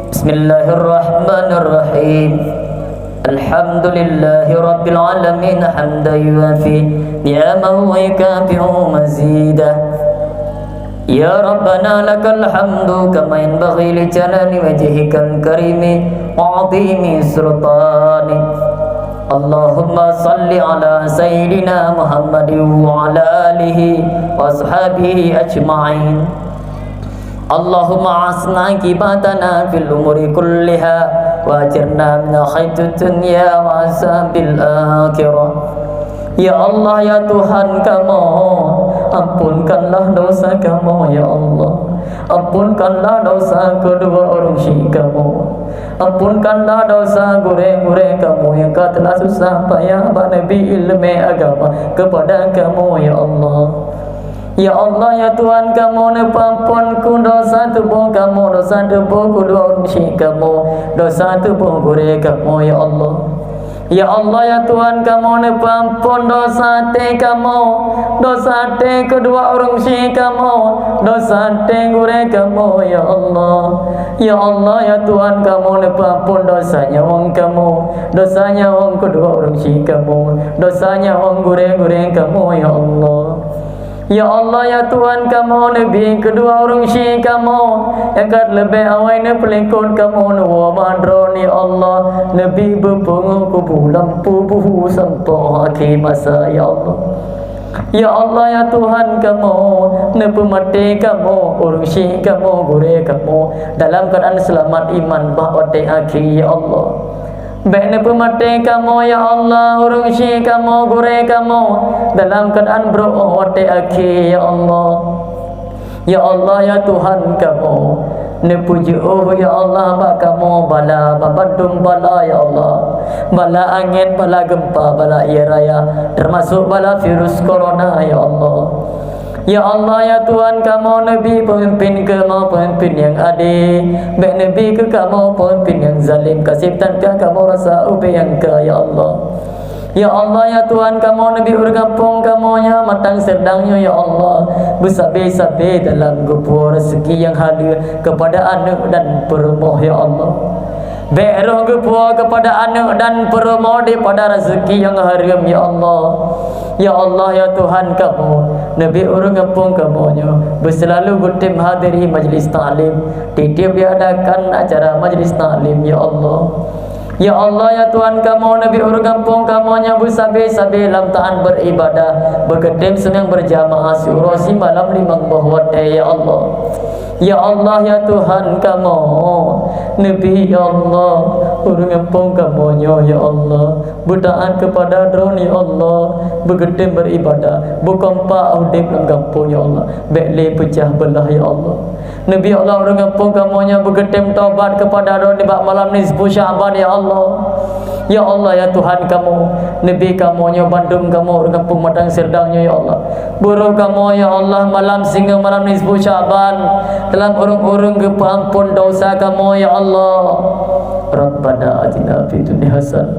Bismillahirrahmanirrahim. Alhamdulillahirabbil alamin hamdan yuwafi ni'amahu wa yukafi'u mazidah. Ya Rabbana lakal hamdu kama yanbaghi li jalali wajhikal karimi wa 'azimi sultanik. Allahumma salli ala sayyidina Muhammadin wa ala alihi wa ashabihi ajma'in. Allahumma ahsin aqibatana fil umuri kulliha wa ajirna min khairid dunya wa azabil akhirah. Ya Allah, ya Tuhan kamoe, ampunkanlah dosa kamoe, ya Allah. Ampunkanlah dosa keudua ureuëng syik kamoe. Ampunkanlah dosa gurée-gurée kamoe nyang ka teulah susah payah bak neubi iéleumé agama keupada kamoe, ya Allah. Ya Allah, ya Tuhan kamoe, neupeuamphon keu dosa tuboh kamoe, dosa tuboh keudua ureuëng syik kamoe, dosa tuboh gurée kamoe, ya Allah. Ya Allah, ya Tuhan kamoe, neupeuamphon dosa até kamoe, dosa até keudua ureuëng syik kamoe, dosa até gurée kamoe, ya Allah. Ya Allah, ya Tuhan kamoe, neupeuamphon dosa nyawöng kamoe, dosa nyawöng keudua ureuëng syik kamoe, dosa nyawöng gurée-gurée kamoe, ya Allah. Ya Allah, ya Tuhan kamoe, neubi keudua ureuëng syik kamoe nyang ka leubeh awai neupeulikot kamoe neuwoe mandron, ya Allah, neubi beupeungeut kubu lampu buhu sampoe akhé masa, ya Allah. Ya Allah, ya Tuhan kamoe, neupeumaté kamoe, ureuëng syik kamoe, gurée kamoe, dalam keuadaan seulamat iman bak watée akhé, ya Allah. Bék neupeumaté kamoe, ya Allah, ureuëng syik kamoe, gurée kamoe, dalam keuadaan brok watée akhé, ya Allah. Ya Allah, ya Tuhan kamoe, neupeujiôh, ya Allah, bak kamoe bala, babandum bala, ya Allah. Bala angén, bala geumpa, bala ie raya, teumasok bala virus corona, ya Allah. Ya Allah, ya Tuhan kamoe, neubi peumimpin kamoe peumimpin nyang adé. Bék neubi keu kamoe peumimpin nyang zalim, ka seb tan ka kamoe rasa ubé nyang ka, ya Allah. Ya Allah, ya Tuhan kamoe, neubi ureuëng gampông kamoe nyoe, Matang Serdang nyoe, ya Allah, beusabe-sabe dalam geupuwoe raseuki nyang haleue keupada aneuëk dan peurumoh, ya Allah. Bék roh geupuwoe keupada aneuëk dan peurumoh daripada raseuki nyang hareuem, ya Allah. Ya Allah, ya Tuhan kamoe, neubi ureuëng gampông kamoe nyoe beuseulalu geutem hadiri majlis taklim, tieb-tieb diadakan acara majlis taklim, ya Allah. Ya Allah, ya Tuhan kamoe, neubi ureuëng gampông kamoe nyoe beusabe-sabe lam taát beuribadah, beugeutem seumayang beurjamaah siuroe simalam limong boh watée, ya Allah. Ya Allah, ya Tuhan kamoe, neubi, ya Allah, ureuëng gampông kamoe nyoe, ya Allah, beutaát keupada Droe, ya Allah, beugeutem beuribadah, beukompak udeb lam gampông, ya Allah, bék lé peucah beulah, ya Allah. Neubi, ya Allah, ureuëng gampông kamoe nyoe beugeutem tobat keupada Droe nibak malam nisfu Sya'ban, ya Allah. Ya Allah, ya Tuhan kamoe, neubi kamoe nyoe bandum kamoe ureuëng gampông Matang Serdang nyoe, ya Allah. Buroe kamoe, ya Allah, malam singoh malam nisfu Sya'ban, dalam ureuëng-ureuëng geupeuamphon dosa kamoe, ya Allah. Rabbana atina fid dunya hasanah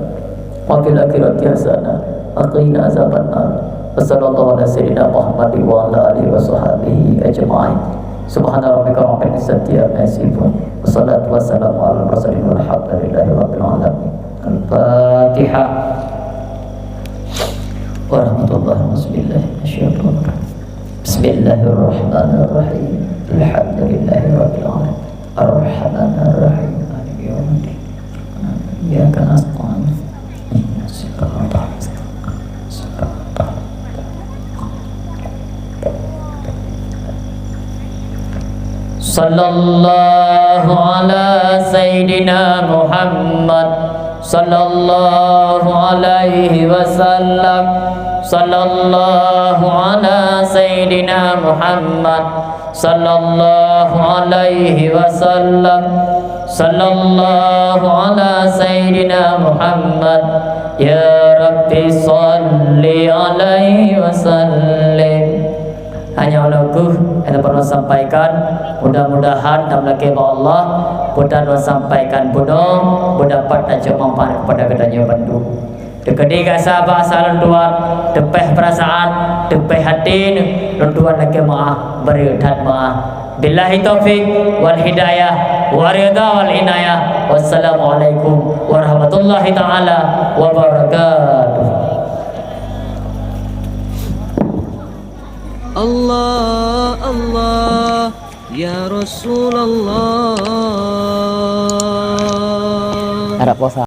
wa fil akhirati hasanah wa qina azabannar. Wa sallallahu ala sayyidina Muhammad wa ala alihi wa sahbihi ajma'in. Subhana rabbika rabbil izzati amma yasifun. Wassalatu wassalamu ala mursalin walhamdulillahi rabbil alamin. Al-Fatihah. Warahmatullahi wabarakatuh. Bismillahirrahmanirrahim. Alhamdulillahi rabbil alamin. Ar-Rahmanir Rahim. Maliki yaumiddin. Iyyaka nasta'in. Ihdinas siratal mustaqim. Siratal Sallallahu ala Sayyidina Muhammad. Sallallahu alaihi wasallam. Sallallahu ala Sayyidina Muhammad. Sallallahu alaihi wasallam. Sallallahu ala Sayyidina Muhammad. Ya Rabbi, salli alaihi wasallim. Hanya ulôn kheueh nyang dapat ulôn sampaikan. Mudah-mudahan tameulakée bak Allah, peue nyang ulôn sampaikan bunoe beudapat tacok manfaat keupada geutanyoe bandum. Teukeudi gasa bak asa lôn tuan, teupeh peurasaan, teupeh até lôn tuan lakée meuáh, bri that meuáh. Billahi taufik wal hidayah, wa ridha wal inayah. Wassalamualaikum warahmatullahi taala wabarakatuh. Allah, Allah, ya Rasulullah. Harap puasa.